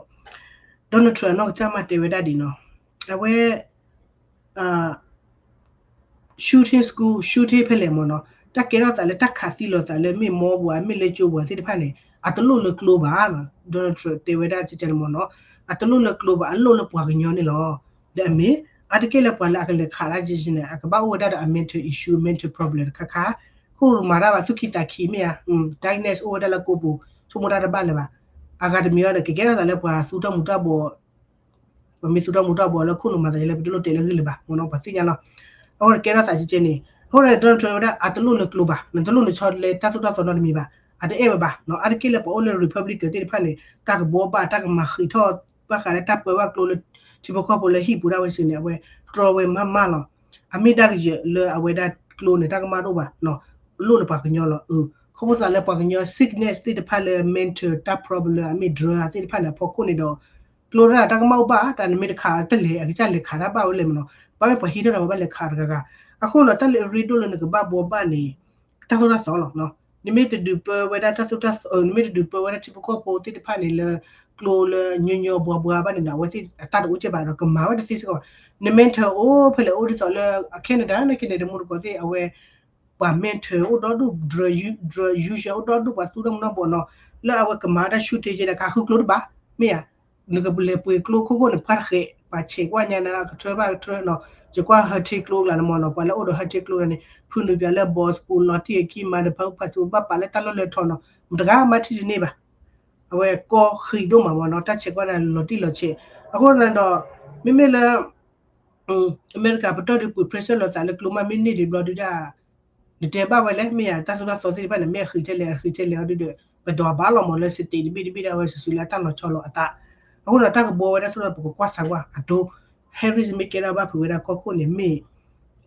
Donald Trump အနီၢ်ကစၢ်မးတဲဝဲဒၣ်ဒ်နီၤ အဝဲ shooting school shooting ဖဲလဲၣ်မ့ၢ်နီၤ တၢ်ကဲထီၣ်သးလၢတၢ်ခးသံလိာ်သးလၢမ့ၢ်မီပူၤ မ့ၢ်လၢကၠိပူၤသ့ၣ်တဖၣ်န့ၣ် အတလိၣ်လၢကျိဘၣ်နီၤ Donald Trump တဲဝဲဒၣ်ကကန့ၣ်မ့ၢ်နီၤ အတလိၣ်လၢကျိဘၣ် အလိၣ်လၢပှၤကညီန့ၣ်လီၤ ဒီးအမ့ၢ် အါတက့ၢ်လၢပှၤလၢအကလဲၤခးတၢ်ကကန့ၣ် အကဘၣ်အိၣ်ဝဲဒၣ်ဒီးအ mental issue mental problem တခါခါ အိၣ်မၤတၢ်ဘၣ်သူၣ်ခံသးခံမ့ၢ်ဧါ, darkness အိၣ်ဝဲဒၣ်လၢကိးပူၤ ဆိကမိၣ်တၢ်တဘၣ်လၢၤဘၣ်. အဂၤတမံၤအံၤဒီး ကကဲထီၣ်သးလၢပှၤသူတၢ်မူၤတၢ်ဘှီး ပှၤမ့ၢ်သူတၢ်မူၤတၢ်ဘှီးလၢခိၣ်နူာ်မၤသး လၢပတလိၣ်တဲလၢဂ့ၢ်လၢၤဘၣ်မ့ၢ်နီၤ ပှၤသ့ၣ်ညါလီၤ. အဃိန့ၣ်ကဲထီၣ်သးကဲကဲန့ၣ် အဃိန့ၣ် Donald Trump ဝဲဒၣ်အတလိၣ်လၢကျိဘၣ်, နတလိၣ်နဆီလၢတၢ်သိၣ်တၢ်သီနီတမံၤဘၣ်, အတအဲၣ်ဝဲဘၣ်နီၤ. အါတက့ၢ်လၢပှၤအိၣ်လၢ Republican သ့ၣ်တဖၣ်န့ၣ် တၢ်ကဘှီဘၣ် တၢ်ကမၤဃံးထီၣ် ဘၣ်ဃးလၢတၢ်ပၢဘၣ်ကျိလၢ ထံဖိကီၢ်ဖိလၢဟံၣ်ပူၤဒၣ်ဝဲစ့ၢ်န့ၣ် အဝဲတြီဝဲမးမးလီၤ. အမ့ၢ်ဒၣ်ကယဲၢ်လၢအဝဲဒၣ်ကျိန့ၣ် တၢ်ကမၣ်တအိၣ်ဘၣ်နီၤ, လိၣ်လၢပှၤကညီလီၤ. အၢ ခီဖျိသးလၢပှၤကညီ sickness သ့ၣ်တဖၣ်လၢ mental တၢ် problem လၢအမ့ၢ် drug သ့ၣ်တဖၣ်န့ၣ် အဖီခိၣ်န့ၣ်ဒီး ကျိတၢ်တၢ်ကမၣ်အိၣ်ဘၣ် တၢ်နမ့ၢ်တခးတလဲၤ အကစၢ်လဲၤခးတၢ်ဘၣ်ဝဲလဲၣ်မ့ၢ်နီၤ, ဘၣ်မ့ၢ်ပှၤဟံးထီၣ်ဒီးပှၤဘၣ်လဲၤခးတဂၤဂၤ. အဃိနီၤ တၢ်လၢအရ့ဒိၣ်လၢနကဘၣ်ဘှီဘၣ်န့ၣ် တၢ်သိၣ်တၢ်သီလီၤ. နမ့ၢ်တဒုးပၢဝဲဒၣ်တၢ်သိၣ်တၢ်သီ နမ့ၢ်တဒုးပၢဝဲဒၣ်ထံဖိကီၢ်ဖိသ့ၣ်တဖၣ်န့ၣ်လၢ ကျိလၢညီညီဘှီဘှီဘၣ်န့ၣ်ဒီး အဝဲသ့ၣ်အတၢ်တအိၣ်ကဲဘၣ်ဒီး ကမၤဝဲတသ့စ့ၢ်ကီး. န mental အိၣ်ဖဲလဲၣ်အိၣ်ဒ်သိးလၢအ Canada န့ၣ်က့န့ၣ် တမူတကိးသ့ၣ် အဝဲ ပှၤ mental အိၣ်ဒီဒူၣ် drug user အိၣ်ဒီဒူၣ် ပှၤသူတၢ်မူၤတၢ်ဘှီးနီၤ လၢအဝဲကမၤတၢ် shooting ကဲဒီး ကဃုကျိတဘၣ် မ့ၢ်ဧါ. နကလဲၤပှ့ၤကျိခိၣ်ခိၣ်န့ၣ် ပှၢ်တဃဲး ပှၤဆဲးကွၢ်ညါနၤ ကထၢဘၣ်ကထၢနီၤ ယကွၢ် hunting ကျိကျါန့ၣ်မ့ၢ်နီၤ ပှၤလၢအိၣ်ဒီး hunting ကျိန့ၣ် ဖုနုာ်ပၠးလၢ ဘီးစပူၤ လီၤတံၢ်အကံ မၤဒီးဖးဖးစူၤ ဘၣ်ပာ်လၢတၢ်လီၢ်လၢထီနီၤ မတဂၤမၤထံၣ်တန့ၢ်ဘၣ်. အဝဲကီဃံးဒိၣ်မးမ့ၢ်နီၤ တၢ်ဆဲးကွၢ်န့ၣ် လီၤတံၢ်လီၤဆဲး. အဃိန့ၣ်ဒီး မ့မ့ၢ်လၢ အမဲရကၤပတီၢ်ဒုးပှ့ၤ pressure လိာ်သးလၢကျိမးမ့ၢ်န့ၢ်ဒံးဘျီဒုဒၣ် နတဲဘၣ်ဝဲလဲၣ် မ့ၢ်ယါ တၢ်သိၣ်တၢ်သီသ့ၣ်တဖၣ်န့ၣ် မ့ၢ်အဃံးထဲလဲၣ် အဃံးထဲလဲၣ်အီၤဒုဒီး ပဒိးဘၣ်လီၤမ့ၢ်လၢ state တဘ့ၣ်တဘ့ၣ်ဒၣ်ဝဲစုာ်စုာ်လၢအတၢ်လီၤဆီလီၤအသး. အဃိဒီးတၢ်ကဘှီဝဲဒၣ်သိၣ်တၢ် ပကကွၢ်ဆၢကွၢ်အဒိ Harris မ့ၢ်ကဲထီၣ်ဘၣ်ဖုးဝဲဒၣ်ကီၢ်ခိၣ်န့ၣ် မ့ၢ်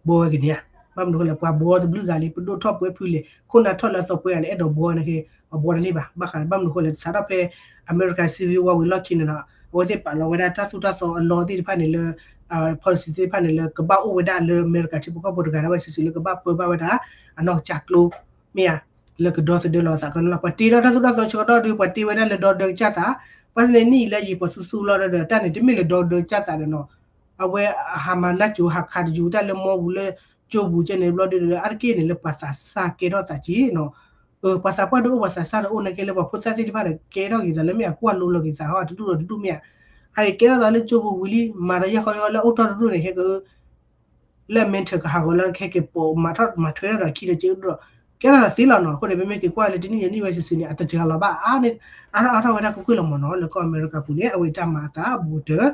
ဘှီဝဲက့ၤန့ၣ်ဧါ. ဘၣ်မနုၤဃိလဲၣ် ပှၤဘှီတဘျုးဂၤလံ ပဒိၣ်ထီၣ်ပှဲၤဖုလဲၣ် ခိၣ်နၢ်ထီၣ်လၢအသီပှဲၤဂၤန့ၣ် အဲၣ်ဒိးဘှီန့ၣ်က့ အဘှီတန့ၢ်ဘၣ်. ဘၣ်ဃးဘၣ်မနုၤဃိလဲၣ် စးထီၣ်ဖဲ အမဲရကၤ Civil War ဝံၤလီၢ်ခံန့ၣ်ဒီး အဝဲသ့ၣ်ပာ်လီၤဝဲဒၣ်တၢ်သိၣ်တၢ်သီအလီသ့ၣ်တဖၣ်န့ၣ်လၢ policy သ့ၣ်တဖၣ်န့ၣ်လၢကဘၣ်အိၣ်ဝဲဒၣ်လၢအမဲရကၤထံဖိကီၢ်ဖိတဂၤဒၣ်ဝဲစုာ်စုာ်လၢကဘၣ်ပၢဘၣ်ဝဲဒၣ် အနီၢ်ကစၢ်ကျိ မ့ၢ်ဧါ, လၢကဒီသဒၢလီၤသးကန့ၣ်လီၤ. ပှၤတ့ထီၣ်တၢ်သိၣ်တၢ်သီဆၢကတီၢ်ဒုး ပှၤတ့ဝဲဒၣ်လၢဒီဒၢကစၢ်သး, ဘၣ်ဆၣ်န့ၣ်နံၣ်အံၤလၢယံာ်ပှၤသူသူလီၤဒီး တၢ်န့ၣ် တမ့ၢ်လၢဒီဒၢကစၢ်သးဒီးနီၤ, အဝဲအဟးမၤနၢ်ကၠိၤဟးခးတယူၤတၢ်လၢမီပူၤလၢကၠိပူၤကဲန့ၣ်ဘျီဒုး အါတက့ၢ်န့ၣ်လၢပှၤသးစၢ်ကဲထီၣ်သးက့နီၤ, ပှၤသးပှၢ်တအိၣ် ပှၤသးစၢ်တအိၣ်နာ်က့လၢပှၤဖိသၣ်သ့ၣ်တဖၣ်ဒီး ကဲထီၣ်က့ၤသးလၢမ့ၢ်အကွၢ်လိလီၤက့ၤသးဟီ တဒူၣ်ဒီးတဒူၣ်မ့ၢ်ဧါ, အကဲထီၣ်သးလၢကၠိပူၤဝံၤလံ မၤဒီးယၢ်ဃီယၢ်ဃီလၢအိၣ်ထီၣ်တဒူၣ်န့ၣ် ဟဲက လၢအမဲထၢၣ်ကဟးဂီၤလၢကဟဲက့ၤပိာ်မၤထီၣ်မၤထွဲထီၣ်ဒီး ခံဒီးက့ဒိၣ်ဒီး ကဲထီၣ်သးသ့လီၤနီၤ. အဃိန့ၣ် ပမ့ၢ်က့ၤကွၢ်လၢတနံၣ်ယဲၢ်နံၣ်ဝဲစုာ်စုာ်န့ၣ် အတစှၤလီၤဘၣ်အါန့ၣ် အါထီၣ်အါထီၣ်ဝဲဒၣ်ကွ့ၢ်ကွ့ၢ်လီၤမ့ၢ်နီၤ. လၢကီၢ်အမဲရကၤပူၤန့ၣ် အဝဲတၢ်မၤအသးဘူးတၢၢ်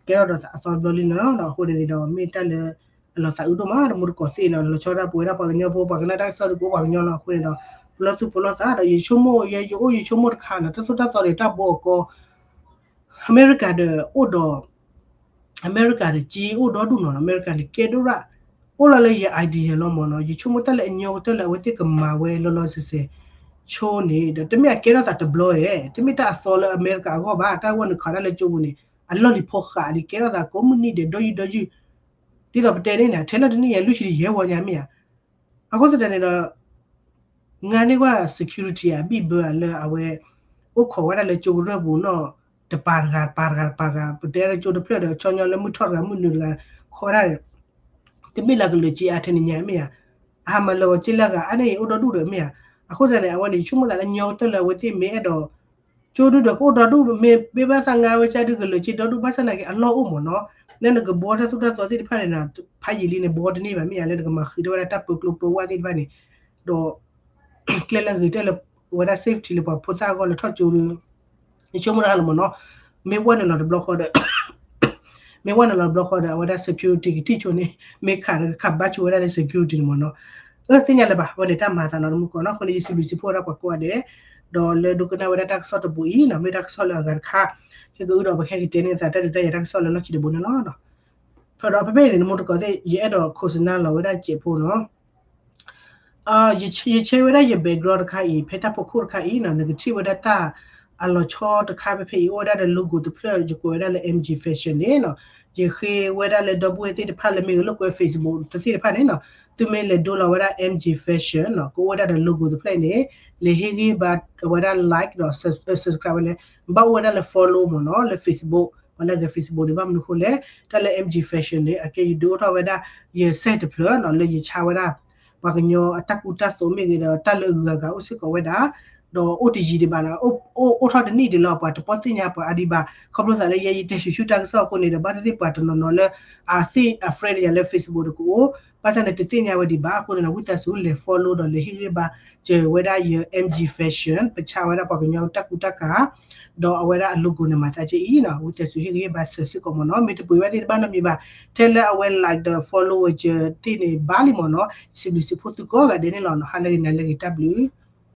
ကဲထီၣ်ဒီးအသီတဘျီလံနီၤ. အဃိန့ၣ်ဒီး မ့ၢ်တၢ်လၢ အလီၤသးအုးဒိၣ်မး တမူတကိးသ့ၣ်နီၤ. လီၤဆီဒၣ်ပဝဲဒၣ်ပှၤကညီဖိ ပှၤကနၣ်တၢ်ကစီၣ်ဒုးကအိၣ်ပှၤကညီလီၤ. အဃိန့ၣ်ဒီး ပလီၢ်သူၣ်ပလီၢ်သးဒီး ယဆိကမိၣ် ယဲယအိၣ်ယဆိကမိၣ်တခါနီၤ တၢ်သိၣ်တၢ်သီဒီးတၢ်ဘှီအကီ အမဲရကၤဒီးအိၣ်ဒီး အမဲရကၤဒီးက့အိၣ်ဒီဒူၣ်နီၤ. အမဲရကၤန့ၣ် ကဲဒိၣ်ရၣ် အိၣ်လီၤလၢယ idea လီၤမ့ၢ်နီၤ. ယဆိကမိၣ်တၢ်လၢအညီကတၢၢ်လၢအဝဲသ့ၣ်ကမၤဝဲလီၤလီၤဆဲးဆဲး ဆိန့ၣ်ဒီး တမ့ၢ်အကဲထီၣ်သးတဘျီဧဲ တမ့ၢ်တၢ်အသီလၢအမဲရကၤအဂီၢ်ဘၣ်. တၢ်ဂီၢ်န့ၣ်ခးဒၣ်လၢကၠိပူၤန့ၣ် အလီၢ်လံၤဖိဃာ်လံ ကဲထီၣ်သးကိးမုၢ်နံၤဒဲး ဒီယုၢ်ဒီယုၢ် ဒ်သိးပတဲန့ၣ်န့ၣ် ထဲလၢတနံၣ်ယဲၢ်လွံၢ်ဆံယဲၢ်ဝီညါမ့ၢ်ဧါ. အဃိသတးန့ၣ်ဒီး ငါန့ၢ်ကွၢ် security အဘံၣ်ဘၢလၢအဝဲ အိၣ်ခိးဝဲဒၣ်လၢကၠိကရၢၢ်ပူၤနီၤ တပၤတဂၤ တပၤတဂၤ တပၤတဂၤ ပတဲလၢကၠိတဖျၢၣ်ဒီး ဆီညီလၢမုၢ်ထီၣ်တဂၤ မုၢ်နုာ်တဂၤ ခိးဝဲဒၣ်န့ၣ် တမ့ၢ်လၢကလုာ်က့အါထဲန့ၣ်ညါမ့ၢ်ဧါ. အဟးမၤလၢာ်ဂီၤစ့လၢအဂၤ အါန့ၣ်အိၣ်ဒီဒူၣ်ဒီးမ့ၢ်ဧါ. အဃိသတးန့ၣ် အဝဲန့ၣ် ယဆိကမိၣ်သးလၢညီကတၢၢ်လၢအဝဲသ့ၣ်မ့ၢ်အဲၣ်ဒိး ကၠိဒုဒီးကအိၣ်ဒီဒူၣ် မ့ၢ်ဘၣ်သးငါဝဲကၠၢဒုကလုာ်က့ဒီဒူၣ် ဘၣ်ဆၣ်နာ်က့အလီၢ်အိၣ်မ့ၢ်နီၤ. လၢနကဘှီတၢ်သိၣ်တၢ်သီသ့ၣ်တဖၣ်န့ၣ် ဖးယံာ်လံန့ၣ် ဘှီတန့ၢ်ဘၣ်မ့ၢ်ဧါ လၢနကမၤဃံးထီၣ်ဝဲဒၣ်တၢ်ပၢကျိပၢဝါသ့ၣ်တဖၣ်န့ၣ် ဒီး ကျဲလၢအဂ့ၤတၢ်လၢ ဝဲဒၣ် safety လၢပှၤဖိသၣ်အဂီၢ်လၢထီၣ်ကၠိဒီး ယဆိကမိၣ်တၢ်လီၤမ့ၢ်နီၤ. မ့ၢ်ဝဲနုာ်လီၤတဘျီဃီဒီး မ့ၢ်ဝဲနုာ်လီၤတဘျီဃီဒီး အဝဲဒၣ် security ကထံၣ်ဆိန့ၣ် မ့ၢ်ခးဒီးကခးဘၣ်ဆိဝဲဒၣ်လၢ security န့ၣ်မ့ၢ်နီၤ. အၢ သ့ၣ်ညါလၢၤဘၣ် အဝဲန့ၣ်တၢ်မၤအသးနီၤ တမူတကိးနီၤ. အဃိန့ၣ် ယစံးဘျုးစံးဖှိၣ်ဝဲဒၣ်ပှၤကိးဂၤဒဲး ဒီးလၢဒိကနၣ်ဝဲဒၣ်တၢ်ကစီၣ်တဘိအံၤနီၤ မ့ၢ်တၢ်ကစီၣ်လၢအဂၤတခါ ခဲကအုဒီးပခဲကတဲန့ၢ်သးတၢ်ဒုးတၢ်ယၤတၢ်ကစီၣ်လၢလီၢ်ခံတဘိန့ၣ်လီၤ. ဖဲဒီးဖဲဖဲအံၤန့ၣ် တမူတကိးသ့ၣ် ယအဲၣ်ဒိး cosign လီၤဝဲဒၣ်စဲးဖိနီၤ. ယ ယ share ဝဲဒၣ်ယ background တခါအံၤ ဖဲတၢ်ဖီခိၣ်တခါအံၤနီၤ နကထံၣ်ဝဲဒၣ်တၢ်အလီၤဆီတခါဖဲဖဲအံၤ အိၣ်ဝဲဒၣ်ဒီး logo တဖျၢၣ် ယကိးဝဲဒၣ်လၢ M G Fashion န့ၣ်နီၤ. ယဃ့ဝဲဒၣ်လၢဒီပုၢ်ဝဲၢ်သ့ၣ်တဖၣ်လၢမ့ၢ်ဂ့ၤလိာ်ကွဲ Facebook တသ့ၣ်တဖၣ်န့ၣ်နီၤ သုမ့ၢ်လဲၤဒိလီၤဝဲဒၣ် M G Fashion နီၤ ကအိၣ်ဝဲဒၣ်ဒီး logo တဖျၢၣ်အံၤန့ၣ် လဲၤဟ့ၣ်ဂံၢ်ဘါဝဲဒၣ် like ဒီး subscribe ဝဲလဲၣ် ဘၣ်အိၣ်ဝဲဒၣ်လၢ follow မ့ၢ်နီၤ လၢ Facebook ပှၤလၢအဂဲၤ Facebook န့ၣ် ဘၣ်မနုၤဃိလဲၣ် တၢ်လၢ M G Fashion န့ၣ် အကဲယဒုးအိၣ်ထီၣ်ဝဲဒၣ် ယ site တဖျၢၣ်နီၤ လၢယဆါဝဲဒၣ် ပှၤကညီအတၢ်ကူတၢ်သိးမ့ၢ်ဂ့ၤဒီး တၢ်လၢအဂုၤအဂၤအိၣ်စ့ၢ်ကီးဝဲဒၣ် ဒီးအိၣ်တယံၤဒံးဘၣ်နီၤ, အိၣ်အိၣ်ထီၣ်တနံၣ်ဒံးလီၤ ပှၤတပီၢ်သ့ၣ်ညါပှၤအါဒံးဘၣ်, ခီဖျိသးလၢယဲယတဲဆူၣ်ဆူၣ်တၢ်ကစီၣ်အဃိန့ၣ်ဒီး ဘၣ်သ့ၣ်သ့ၣ်ပှၤတနီၤနီၤလၢ အသ့ၣ်အ friend ယၤလၢ Facebook တကအိၣ်, ဘၣ်ဆၣ်န့ၣ်တသ့ၣ်ညါဝဲဒံးဘၣ်အဃိန့ၣ် ဝံသးစူၤလဲၤ follow ဒီးလဲၤဟ့ၣ်ဂံၢ်ဟ့ၣ်ဘါစၢၤဝဲဒၣ်ယ M G Fashion ပဆါဝဲဒၣ်ပှၤကညီတၢ်ကူတၢ်ကၤ ဒီးအဝဲဒၣ်အ logo န့ၣ်မၤသးကဲအံၤနီၤ, ဝံသးစူၤဟ့ၣ်ဂံၢ်ဟ့ၣ်ဘါစၢၤစ့ၢ်ကီးမ့ၢ်နီၤ, မ့ၢ်တပှ့ၤဘၣ်သ့ၣ်တဘၣ်နီတမံၤဘၣ်, ထဲလၢအဝဲ like ဒီး follow ဝဲစၢၤသ့ၣ်န့ၣ် ဘၣ်လံမ့ၢ်နီၤ, စံးဘျုးစံးဖှိၣ်သုကိးဂၤဒဲးန့ၣ်လီၤနီၤ, ဟါလၢဂ့ၤနၤလၢဂ့ၤ တၢ်ဘျုး